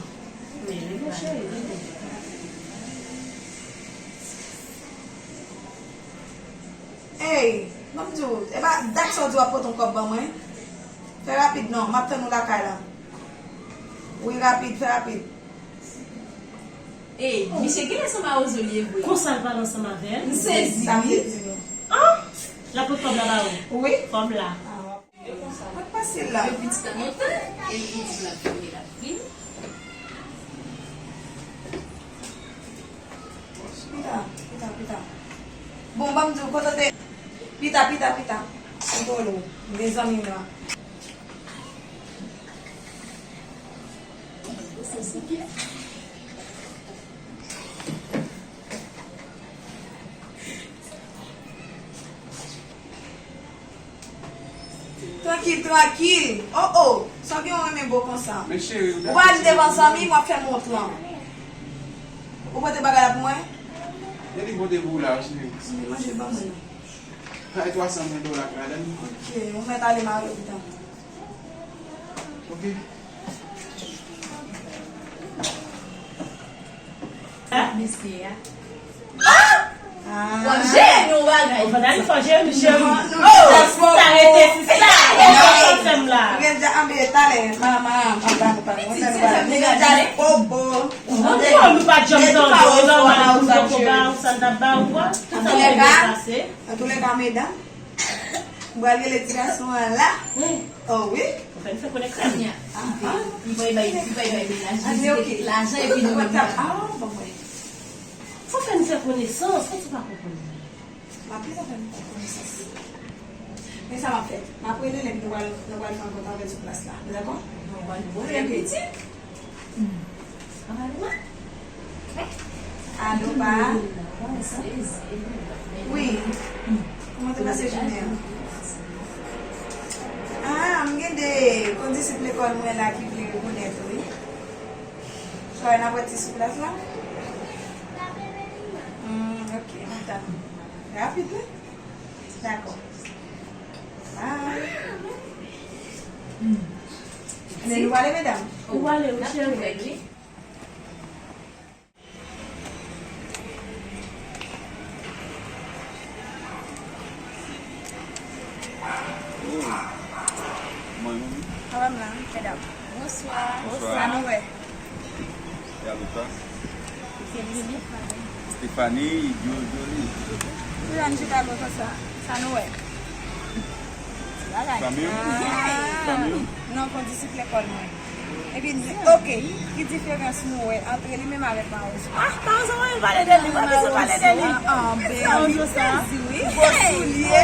Ey, ban m di w, e pa dat sa w di w ap pote yon kòb ban mwen? Fè rapid non, m ap tann ou lakay la. Wi, rapid, fè rapid. Ey, misye genlè se mawozo li ye vre. Konsa l pale ansanm avè l? M sezi wi. Sa m te di nou. An! L ap pot kòb la ba ou? Wi. Kòb la. Ah, w ap pase l la. Yo pitit an montan, e li di l ap vini, l ap vini. Pita, pita, pita. Bon, ban m di w, kote w te? Pita, pita, pita. Kontwole w. M gen zanmi m la. Trankil, trankil. Oh, oh. Sa w gen w renmen bo konsa? Men cheri, ou pa al devan zanmi m, w ap fè m wont lan. Ou pote bagay la pou mwen? Depi pote pou ou la, cheri. Manje ban mwen. Ay, twa san mil dola k ladan. Ok, ou mèt ale mare pitan. Ok. Mesye a. Ah! W ap jere nou bagay. Ou pa t al fò jere misye, wi. Oh, sista, rete sista. Rete sè m la. Rete, anbe, talè, mama, papa, nou pa konn sa, nou pa konn sa. Popo. Ann, nou pa janm tande w, nòmal, pou popo ba ou sa l t ap ba ou a. Sa sa te dwe pase. Antoulèka, medam, m pral rele ti gason an la. Oh wi. Ou fè n fè koneksyon. Li bay bay, li bay bay mennaj li, li mete lajan epi nou menm la. Ah, bon, mwen. Fò fè n fè konesans, sa ti pa konprann. M ap fè n fè konesans. Men sa m ap fè. M ap rele l epi nou pral, nou pral fè yon kont avè l sou plas la. Nou dakò? Nou pral voye l piti. Alo, pa? Wi. Kòman te pase jounen an? Ah, m gen de kondisip lekòl mwen la ki vle rekonèt ou, wi. Chwa n ap wè ti sou plas la? Hmm, ok, m ap tann. Rapid, wi. Dakò. Bye. Men nou pale, medam? Ou pale, wi, cheri. Mwen menm. Mwen menm la, medam. Bonswa. Bonswa. Sa nou wè? E a lòt la? Stephanie, Jolie. Pou jan nou chita lòt sa, sa nou wè? Ti bagay. Fanmi w? Ah. Fanmi w? Non, kondisip lekòl mwen. Epi l di, ok, ki diferans nou wè ant li menm avèk Mawozo? Ah, Mawozo, mwen pale de li, mwen bezwen pale de li. Mawozo sa? Gwo soulye.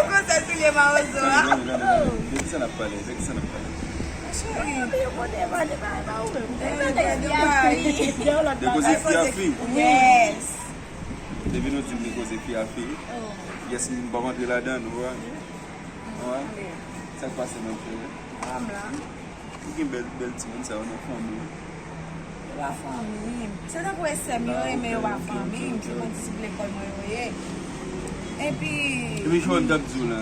Gwo soulye Mawozo a. Tande, tande, tande. De kisa n ap pale? De kisa n ap pale? Cheri. De koze fi a fi. Yes. Depi nou di m de koze fi a fi. Yes, m p ap antre ladan, ou wè. Ou wè? Sa k pase, mon cheri? Ou gen bèl, bèl timoun sa yo nan fanmi w. Yo pa fanmi m. Se tankou e sè m yo ye, men yo pa fanmi m. Se kondisip lekòl mwen yo ye. Epi. Epi, jan m t ap di w la,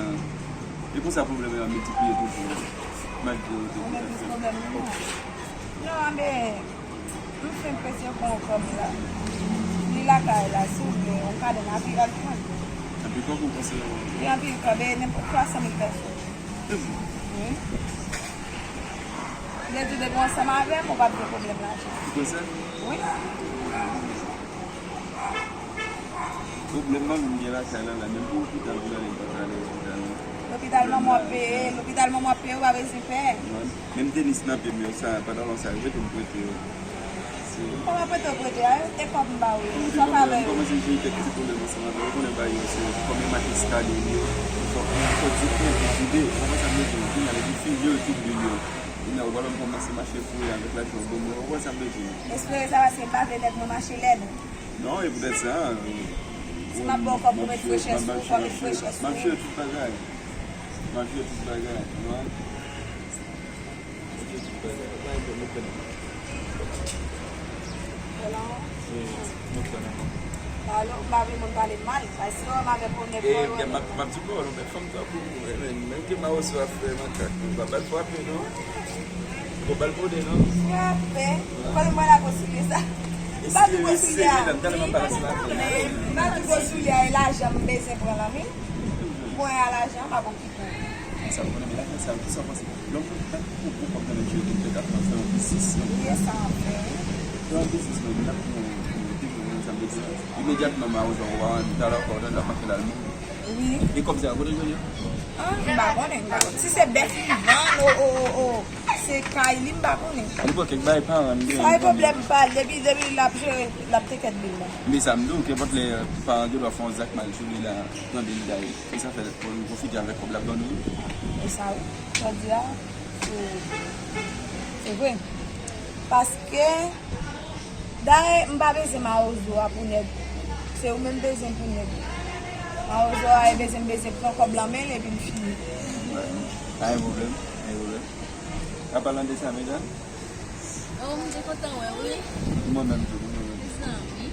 e konsa pwoblèm yo ap miltipliye toujou, malgre yo te. Ou gen plis pwoblèm nan mwen. Non, anben, m fenk pete yon kòb la. Li lakay la, si w vle, yon kaden, anpil kòb. Anpil kòb ou panse? Li anpil kòb, e nenpòt twa san mil pèso. Wi. Li di depi w ansanm avè m, ou p ap gen pwoblèm lajan. Ou kwè sa? Wi. Pwoblèm manmi m gen lakay la, la, menm pou lopital pou l ale, m pa ka ale lopital non. Lopital manman w ap peye, lopital manman w ap peye, ou pa bezwen pè. Non. Menm tenis nan pye m yo, sa, pantalon sa, yo rete m prete yo. Kòman prete w prete a? E kòb m ba ou yo. Sa favè yo. M kòmanse jere kèk ti pwoblèm ansanm avè yo. Ou konnen bagay yo se kòm yo make eskalye yo. Fò, fò di en pou di de. Ou konprann sa m vle di w? Kounye a, lè di fini yo, tout bil yo. Kounye a, ou pa wè m kòmanse mache foure avèk lajan w ban mwen. Ou konprann sa m vle di w? Espere sa paske m pa vle nèg mwen mache lèd. Non, e poutèt sa, si m ap ba w kòb pou met frechès sou ou, fò w met frechès sou ou. M ap jere tout bagay. M ap jere tout bagay, ou wè. Hello? Alo, m pa vle moun pale m mal, paske si w wè m avèk yon nèg mwen, m ap di w pawòl, yon bèl fanm tankou ou, menm ke Mawozo ap fè makak, ou pa ba l frape non. Ou pa ba l pwode non. Frape? Kote m pral ak gwo soulye sa? M pa di gwo soulye a. M pa di gwo soulye a, e lajan m bezwen pran lan wi. Mwen a lajan, m ap okipe. Sa w konnen, men lakay sa yo, kisa w panse? Lòm mwen pa pou gwo kòb nan men m, jere m te ka fè yon biznis, yon biznis. Fè yon biznis, men m ap pran yon, yon, yon, yon, sa m te di, imedyatman, Mawozo, ou pa wè, talè ankò, w tande l ap mache la, l mouri. Wi. E kòb sa yo, kote l jwenn yo? Ah, m pa konnen, m pa konnen. Si se bèf li vann, o, o, o, o, se kay li, m pa konnen. Li pran kèk bagay paran l genyen. Sa e pwoblèm pa l, depi, depi l ap jere, l ap te kèt bil la. Men sa m di w, kenpòt lè paran gen dwa fè yon zak mal sou li la, tande l daye. E sa fè l pwofite avèk kòb l ap ban nou. E sa wi, jodi a, se, se vre. Paske, dayè, m pa bezwen mawozo a pou nèg. Se ou menm bezwen pou nèg. Mawozo a, e bezwen, m bezwen pran kòb lan men l epi m fini. Pa gen pwoblèm, pa gen pwoblèm. An palan de sa, medam, Oh, m te kontan wè w, wi. Mwen menm tou, mwen menm tou. Mezanmi.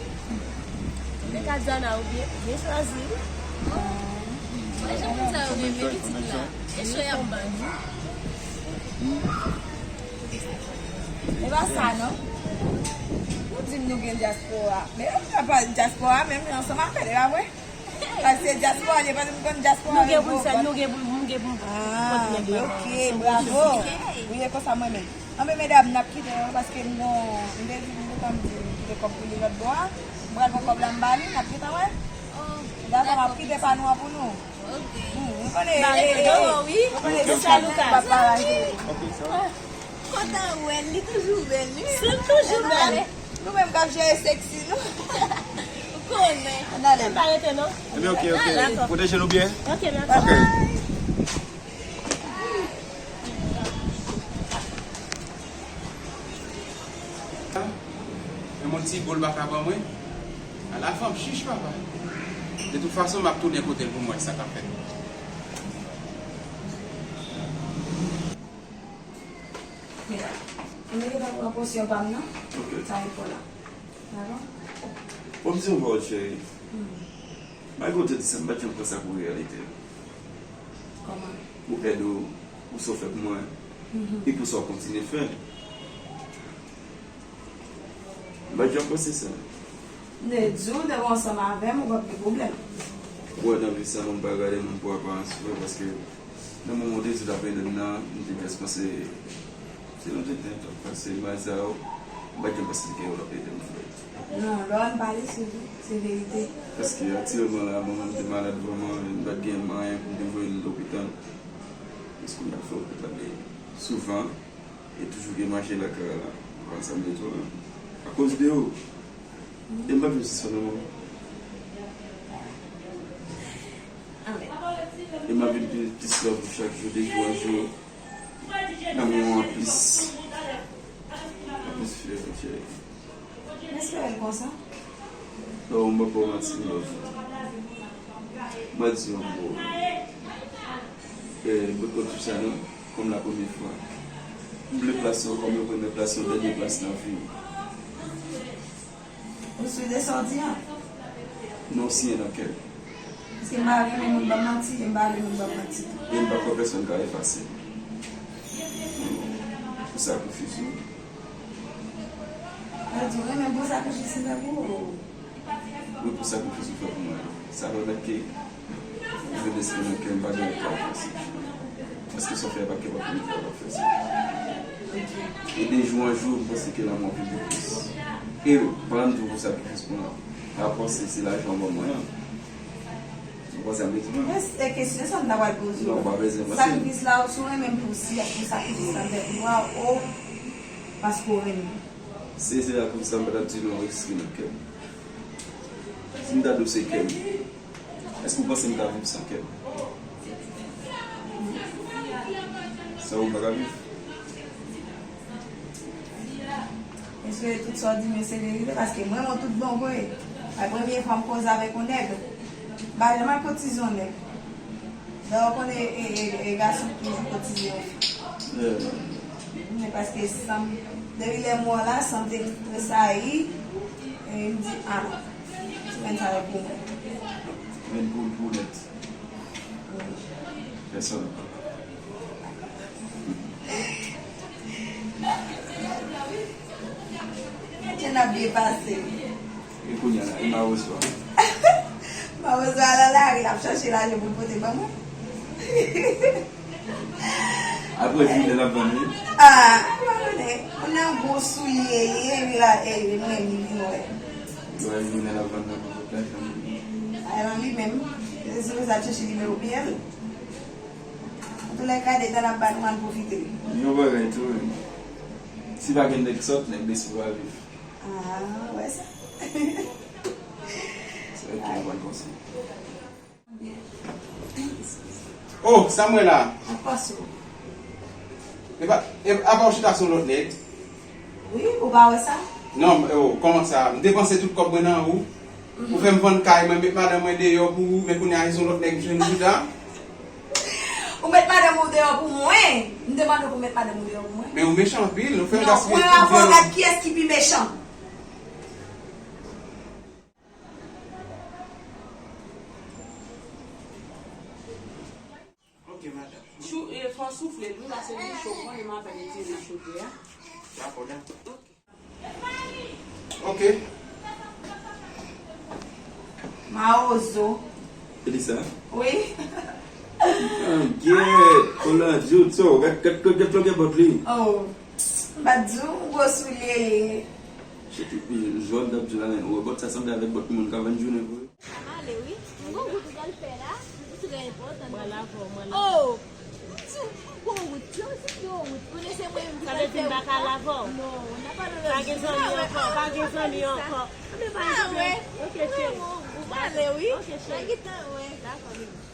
Mwen ka di Ana ou byen, byen chwazi, wi. Oh. Mwen, jan moun sa yo renmen pitit la. E cho y ap ban nou. E pa sa, non. Nou di m nou gen dyaspora. Men nou pa dyaspora menm, ansanm avè l, e pa vre? Paske dyaspora, li pa menm konn dyaspora. Nou gen pou n fè, nou gen pou, nou gen pou pot nèg la. Ah, ok, bravo. Wi, e konsa mwen menm. Anben, medam, n ap kite yo paske m gon, m te di m te tann di m kite kòb pou li lòt bò a. M pral pran kòb la, m ba li, n ap kite, wè. Dakò, m ap kite pa nou an pou nou. Ok. Hmm, nou konnen, eh, eh, eh, nou konnen se sa nou p ap pale. Ok, sa va. Kontan wè l, li toujou bèl, wi. Li toujou bèl. Nou menm k ap jere seksi nou. Ou konnen. Ann ale. Pa rete non. Ebyen, ok, ok. Dakò. Pwoteje nou byen. Ok, mèsi. Ok. Menm yon ti bol pa ka ban mwen. Ala fanm chich, papa. De tout fason, m ap tounen kote l pou m wè sa k ap fèt. Mira, mwen gentan pran posyon pa m nan. Ok. Sa e fò la. Dakò? Bon, m di yon pawòl, cheri. Hmm. Malgre w te di sa, m pa t janm pran sa pou reyalite. Kòman? Pou èd ou, pou sa w fè pou mwen, mhm, e pou sa w kontinye fè. M pa t janm panse sa. M te di w, depi w ansanm avè m, ou p ap gen pwoblèm. Ou wè, nan vi sa, moun pa gade moun pou aparans, vre, paske nan moman w te di w t ap ede m nan, m te jis panse se yon tenten t ap pase, malgre sa yo, m pa t janm panse ke yo t ap ede m, frè. Non, lè w ann pale, se vre, se verite. Paske aktyèlman la, mwen menm, m te malad vrèman, m pa t gen anyen pou m te voye l lopital. Paske kounye a fò w te pale souvan. E toujou gen manje lakay la. Ou konn sa m vle di w la. Akoz de ou. E m p ap vin sispann non, manman. Amèn. E m ap vin pli, plis love ou chak jou, de jou an jou. Lanmou an plis. An plis fyè, cheri. M espere l konsa. Non, m p ap ba w manti, love. M a di yon mo. Eh, m pot konn tou sa non, kòm la premye fwa. M vle plase w kòm yon premye plas, yon dènye plas nan vi m. Ou sou de sa w di an? Non, siyen nan kè m. Paske m pa renmen moun ban m manti, e m pa renmen moun ban m manti tou. E m pa kwè pèsonn ka efase. Pou sakrifis ou. Mwen di w renmen pou sakrifis m fè pou ou. Wi, pou sakrifis ou fè pou mwen an. Sa pèmèt ke m vin espere ke m pa gen lòt ka ofensif. Paske sa w fè a pa kapab pou m fè l ofensif. E de jou an jou, m panse ke lanmou an pi plis. E pandan m di w pou sakrifis mwen an, pa panse se lajan w ban mwen an. Ou panse m bezwen? Men se kesyon sa m ta pral poze w. Non, ou pa bezwen panse. Sakrifis la, ou sou renmen m pou si, pou sakrifis la m fè pou mwen an, o paske w renmen m? Se, se la pou sa m pa t ap di non, reskri nan kè m. Si m ta di w se kè m, èske w panse m ka viv san kè m? San ou m pa ka viv. Mesye, tout sa w di m yo se verite, paske mwen, mwen tout bon vre. A premye fwa m koze avèk yon nèg, m pa janm al kotize yon nèg. Dayè, w konnen, e, e, e gason ki toujou kotize yon fi. Men paske san m, depi lè m wè w la, san m te tresayi, e m di, a, ti grenn sa yo pou mwen. Grenn pou l pou nèt. Pèsonn. Tchè n ap byen pase. E kounye a la, e mawozo a? Mawozo a nan lari, l ap chache lajan pou l pote ban mwen. Apre jounen l ap vann li? Ah, ou pa konnen. Ou nan gwo soulye, ye, epi la, e, mwen, li vin wè. Yo wè jounen l ap vann nan pou pote lajan. Ay, nan li menm. Se pou sa l chache nimewo pye l. Antoulèka, detan n ap bat, nou ann pwofite. Yon bagay tou, wi. Si pa gen nèg sòt, nèg desi pa viv. Ah, wè sa. Se ok, mwen konn konsa. Oh, sa m wè la. Ak pa sou. E pa, e, apa w chita sou lòt nèg? Wi, ou pa wè sa? Non, oh, kòman sa? M depanse tout kòb mwen nan ou. Ou fè m vann kay mwen, met madanm mwen deyò pou ou, men kounye a se yon lòt nèg m jwenn chita. Ou met madanm ou deyò pou mwen? M te mande w pou w met madanm ou deyò pou mwen? Men ou mechan anpil, ou fè m gaspiye tout byen. Non, premye fwa w gad kiyès ki pi mechan. Ok, madanm. Chou, e, fò w soufle l, wi, paske li cho, konnen m apèn retire l nan chodyè a. Dakò, dakò. Ok. Ok. Mawozo. Se li sa? Wi. Ah, gyèt, Orlando, so, gad, gad, gad, gad longueur bòt li. Oh, m pa t di w, gwo soulye li ye. Se tout, jwèt dap jwe la, men, wè, bòt sa sanble avèk bòt moun ka vann jounen pou yo. M ale, wi. M gon wout ou pral fè la, li trè enpòtan. Mwen lavè w, mwen lavè w. Oh! M di w, m gon wout, se yon ti gwo wout. Konnen se mwen menm ki pral fè wout la. Sa vle di m pa ka lavè w? Non, n a pa nan lòt jou. Pa gen zanmi ankò, pa gen zanmi ankò. Anben pa gen zanmi. Ok, cheri. M ale, wi. Ok, cheri. Dakò, baby.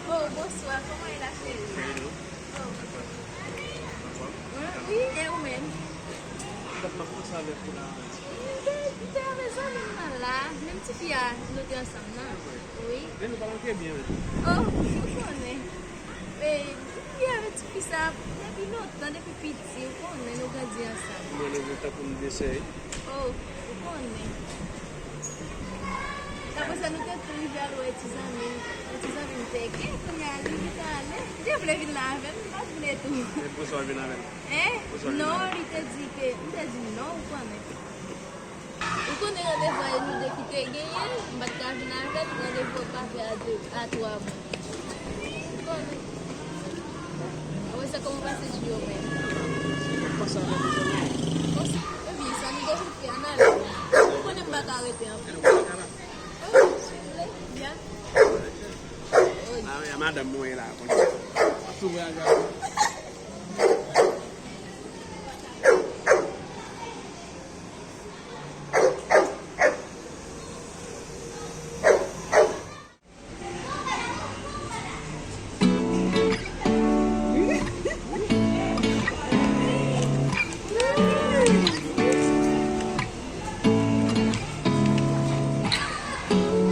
Oh, bonswa, kòman e la, cheri? Oh. Wi, e ou menm? M te, m te avèk zanmi m nan la, menm tifi a, nou te ansanm nan. Wi. Oh, ou konnen. E, m ye avèk tifi sa depi lontan, depi piti, ou konnen, nou grandi ansanm. Ou konnen nou tankou nou de sè, wi. Oh, ou konnen. Apre sa, nou te tou rive al wè ti zanmi m, yon ti zanmi m te gen, kounye a li, li t ale. Li te vle vin la avè m, m pa t vle tou. E poukisa w vin avè l? Hein? Non, li te di ke, m te di non, ou konnen. Ou konnen randevou a e nou de ki te genyen, m pa t ka vin avè l, randevou an pa fè a de, a twa moun. Ou konnen. Apre sa, kòman w pase jou yo menm? Konsa, epi sa nou dezokipe, ann ale. Ou konnen m pa ka rete anpil. Oh, si w vle, byen. Oh. Ah, wi, a madanm mwen la, konsa. Sou vre a.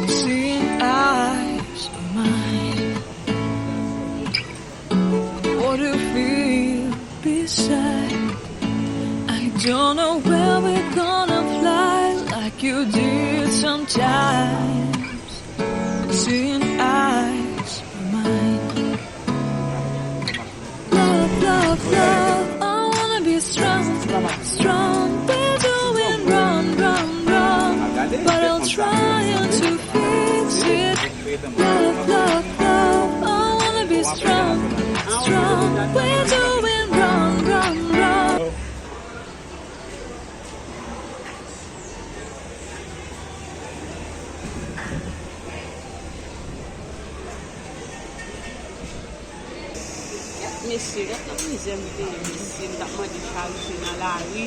Seeing eyes of mine. What do you feel beside? I don't know where we're gonna fly like you did sometimes. Seeing eyes of mine. Love, love, love, I wanna be strong, strong. We're doing wrong, wrong, wrong, but I'm trying to fix it. Love, love, love, I wanna be strong, strong. We're doing wrong, wrong, wrong. Gad mesye, gad nan mizè m te ye, mesye, m t ap mande chariche nan lari.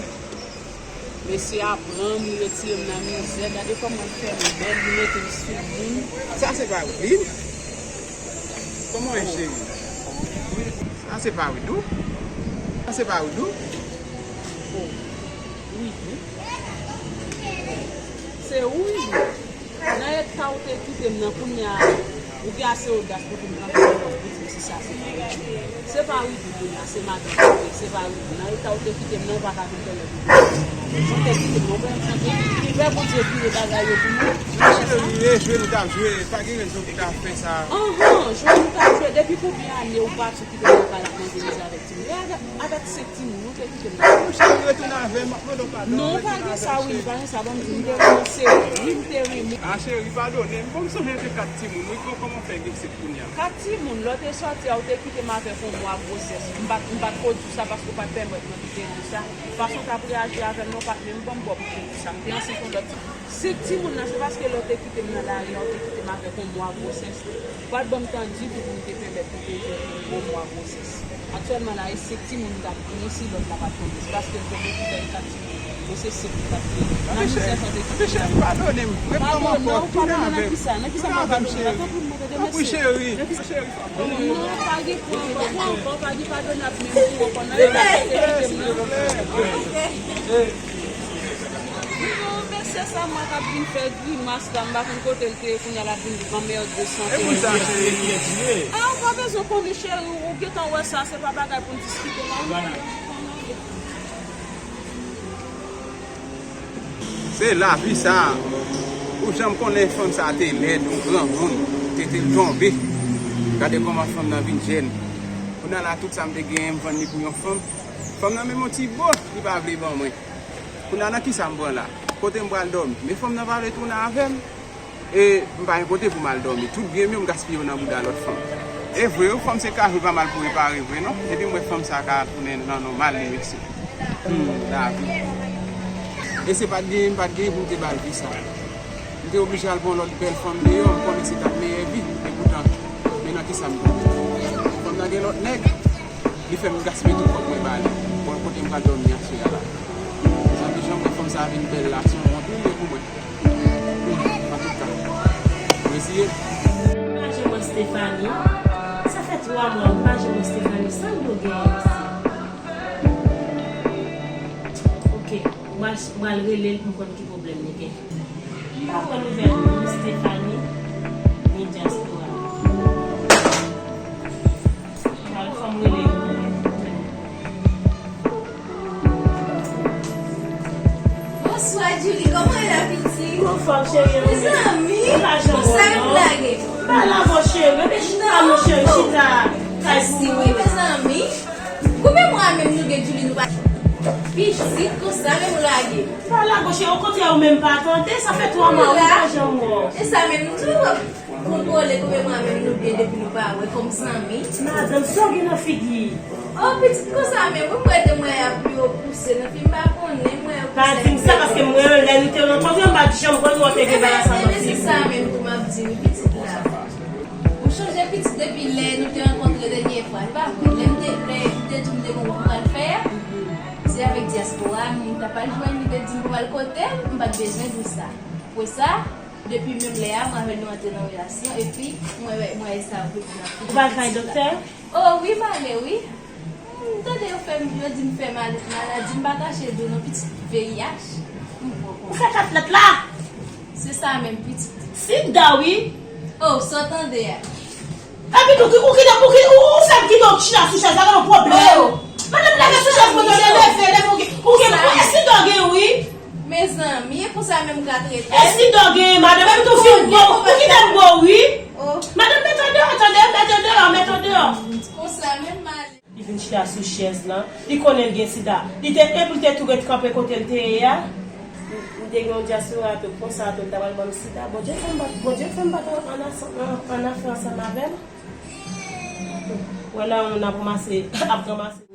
Mesye a pran m, li retire m nan mizè. Gade kòman l fè m bèl, li mete m sou moun. Sa se pa Wid? Kòman w ye, cheri? Sa se pa Wid ou? Sa se pa Wid ou? Oh, Wid wi. Se ou, Wid. Nan eta ou te kite m nan kounye a, ou gen ase odas pou w vin kanpe devan m pou di m si sa se pa Wid. Se pa Wid kounye a, se madanm ou ye, se pa Wid. Nan eta ou te kite m nan, ou pa ka vin pèmèt ou vin. Ou te kite m nan, ou pa janm chante. Fè Bondye vire bagay yo pou nou. Nan cheri, e jwe nou t ap jwe, pa gen rezon pou ta fè sa. Anhan, jwe nou t ap jwe, depi konbyen ane ou pati ou kite m nan kay ap manje mizè avèk timoun? E avèk, avèk senk timoun, ou te kite m nan. Mon cheri, retounen avè m, m ap mande w padon. Non, pa gen sa, wi, pa gen sa, ban m di, m te renmen, se wi, m te renmen. A cheri, padone m, bon, m sonje m te kat timoun, wi, kò-, kòman fè gen senk kounye a? Kat timoun, lè w te sòti a, ou te kite m avèk yon mwa gwosès. M pa t, m pa t ko di w sa paske w pa t pèmèt mwen kite di w sa. Fason w t ap reyaji avè m nan, w pa t menm ban m bò pou te di w sa. M te ansent yon lòt. Senk timoun nan, se paske lè w te kite m nan lari a, ou te kite m avèk yon mwa gwosès. Ou pa t ban m tan ditou pou m te pèmèt pou te jwenn yon gwo mwa gwosès. Aktyèlman la, e senk timoun m t ap gen, si lòt la pa t tonbe, se paske l tonbe pou fè e kat timoun. Ou Se se ki t ap fè. Nan mizè sa te. Anpil cheri, padone m. Reprann m ankò. Tounen avè m. Tounen avè m, cheri. Tanpri, cheri. Cheri, non, pa gen pran, pran ankò, pa gen padone ap menm pou ankò. Nan yon pase te kite m nan. Non, mesye sa mwen k ap vin fè grimas la, m pa konn kote l te ye, kounye a l ap vin anmède sante. E pou sa, cheri, kiyès li ye? Ah, ou pa bezwen konnen, cheri, ou gentan wè sa, se pa bagay pou n diskite la. Se lavi sa. Ou janm konnen fanm sa te lèd, yon granmoun, tete l tonbe. Gade kòman fanm nan vin jèn. Kounye a la, tout sa m te genyen, m vann li pou yon fanm. Fanm nan menm yon ti bo, li pa vle ban mwen. Kounye a, nan kisa m pran la? Kote m pral dòmi? Men fanm nan pa vle tounen avè m. E m pa gen kote pou m al dòmi. Tout byen m yo, m gaspiye yo nan bouda lòt fanm. E vre wi, fanm se kajou, pa mal pou repare vre non. Epi m wè fanm sa ka tounen nan non mal li, mesye. Hmm, lavi. E se pa t gen, m pa t gen pou m te ba l vi sa. M te oblije al pran lòt bèl fanm deyò, m konnen se t ap meyè vi. Epoutan, men nan kisa m tonbe. Fanm nan gen lòt nèg. Li fè m gaspiye tout kòb mwen ba li. Bon, kote m pral dòmi aswè a la? Mezanmi, jan m wè fanm sa a vin bèl la, se yon wont wi l ye pou mwen. Antouka, m reziye m. Pa jwenn mwen Stephanie. Sa fè twa mwa m pa jwenn mwen Stephanie. Sa l dwe genyen isi? Ok, m pral, m pral rele l pou m konn ki pwoblèm li gen. M pa pran nouvèl ni Stephanie, ni dyaspora. Al fè m rele yo. Bonswa, Julie. Kòman w ye la, pitit? Anfòm, cheri. Mezanmi, konsa menm ou lage? Pa lage, cheri. Rete chita, non, cheri, chita. Mèsi, wi, mezanmi. Koupe mwa menm nou gen Julie, nou pa. Pitit, konsa menm ou lage? Pa lage, cheri, okontrè, ou menm pa tande, sa fè twa mwa, ou pa janm wè. E sa menm, nou tou kontwole koupe mwa menm nou gen depi nou pa wè, kòm zanmi. Madanm, sa w gen nan figi? Oh, pitit konsa menm, wi, mwen te mwen ap yo pouse nan fi, m pa konnen, mwen yo pouse. Pa di m sa, paske mwen, lè nou te rankontre, m pa t janm kwè nou ap te gen bagay sa nan fi. Ebyen, se sa menm tou m ap di, wi, pitit la. Ou chonje pitit depi lè nou te rankontre dènye fwa, se pa vre? Lè m te, lè m te di w m te gen yon gwo pral fè a, se avèk dyaspora, m t ap al jwenn li, te di m pou m al kote l, m pa t bezwen di w sa. Apre sa, depi menm lè a, mwen avè l nou antre nan relasyon, epi mwen wè, mwen wè sa vre pou nan fi. Ou pa al kay doktè? Oh, wi, m ale, wi. M tande yo fè m, yo di m fè mal-, maladi, m pa kache di w non, pitit V I H. M pran konn. Ou fè kat lèt la? Se sa menm, pitit. Sida, wi. Oh, sa w tande a? Epi tou, ou kite, ou ki, ou, ou fè m kite w chita sou chèz la, gen yon pwoblèm. Oh. Madanm, leve sou chèz mwen, tande, leve, leve, ou gen, ou gen, ou gen sida w gen, wi. Mezanmi, e konsa menm ka trete l? E sida w gen, madanm, epi tou fin gwo, ou kite m gwo, wi. Oh. Madanm, mete w deyò, tande, mete w deyò, mete w deyò. Konsa menm, m ale. Li vin chita sou chèz lan. Li konnen l gen sida. Li te, epi l te tou ret kanpe kote l te ye a. M te gen yon dyaspora tou, konsa tou, l ta pral ban m sida. Bondye fè m pa, Bondye fè m pa t ann, ann, ann afè ansanm avè l. Wè la, yon moun ap ranmase, ap ranmase.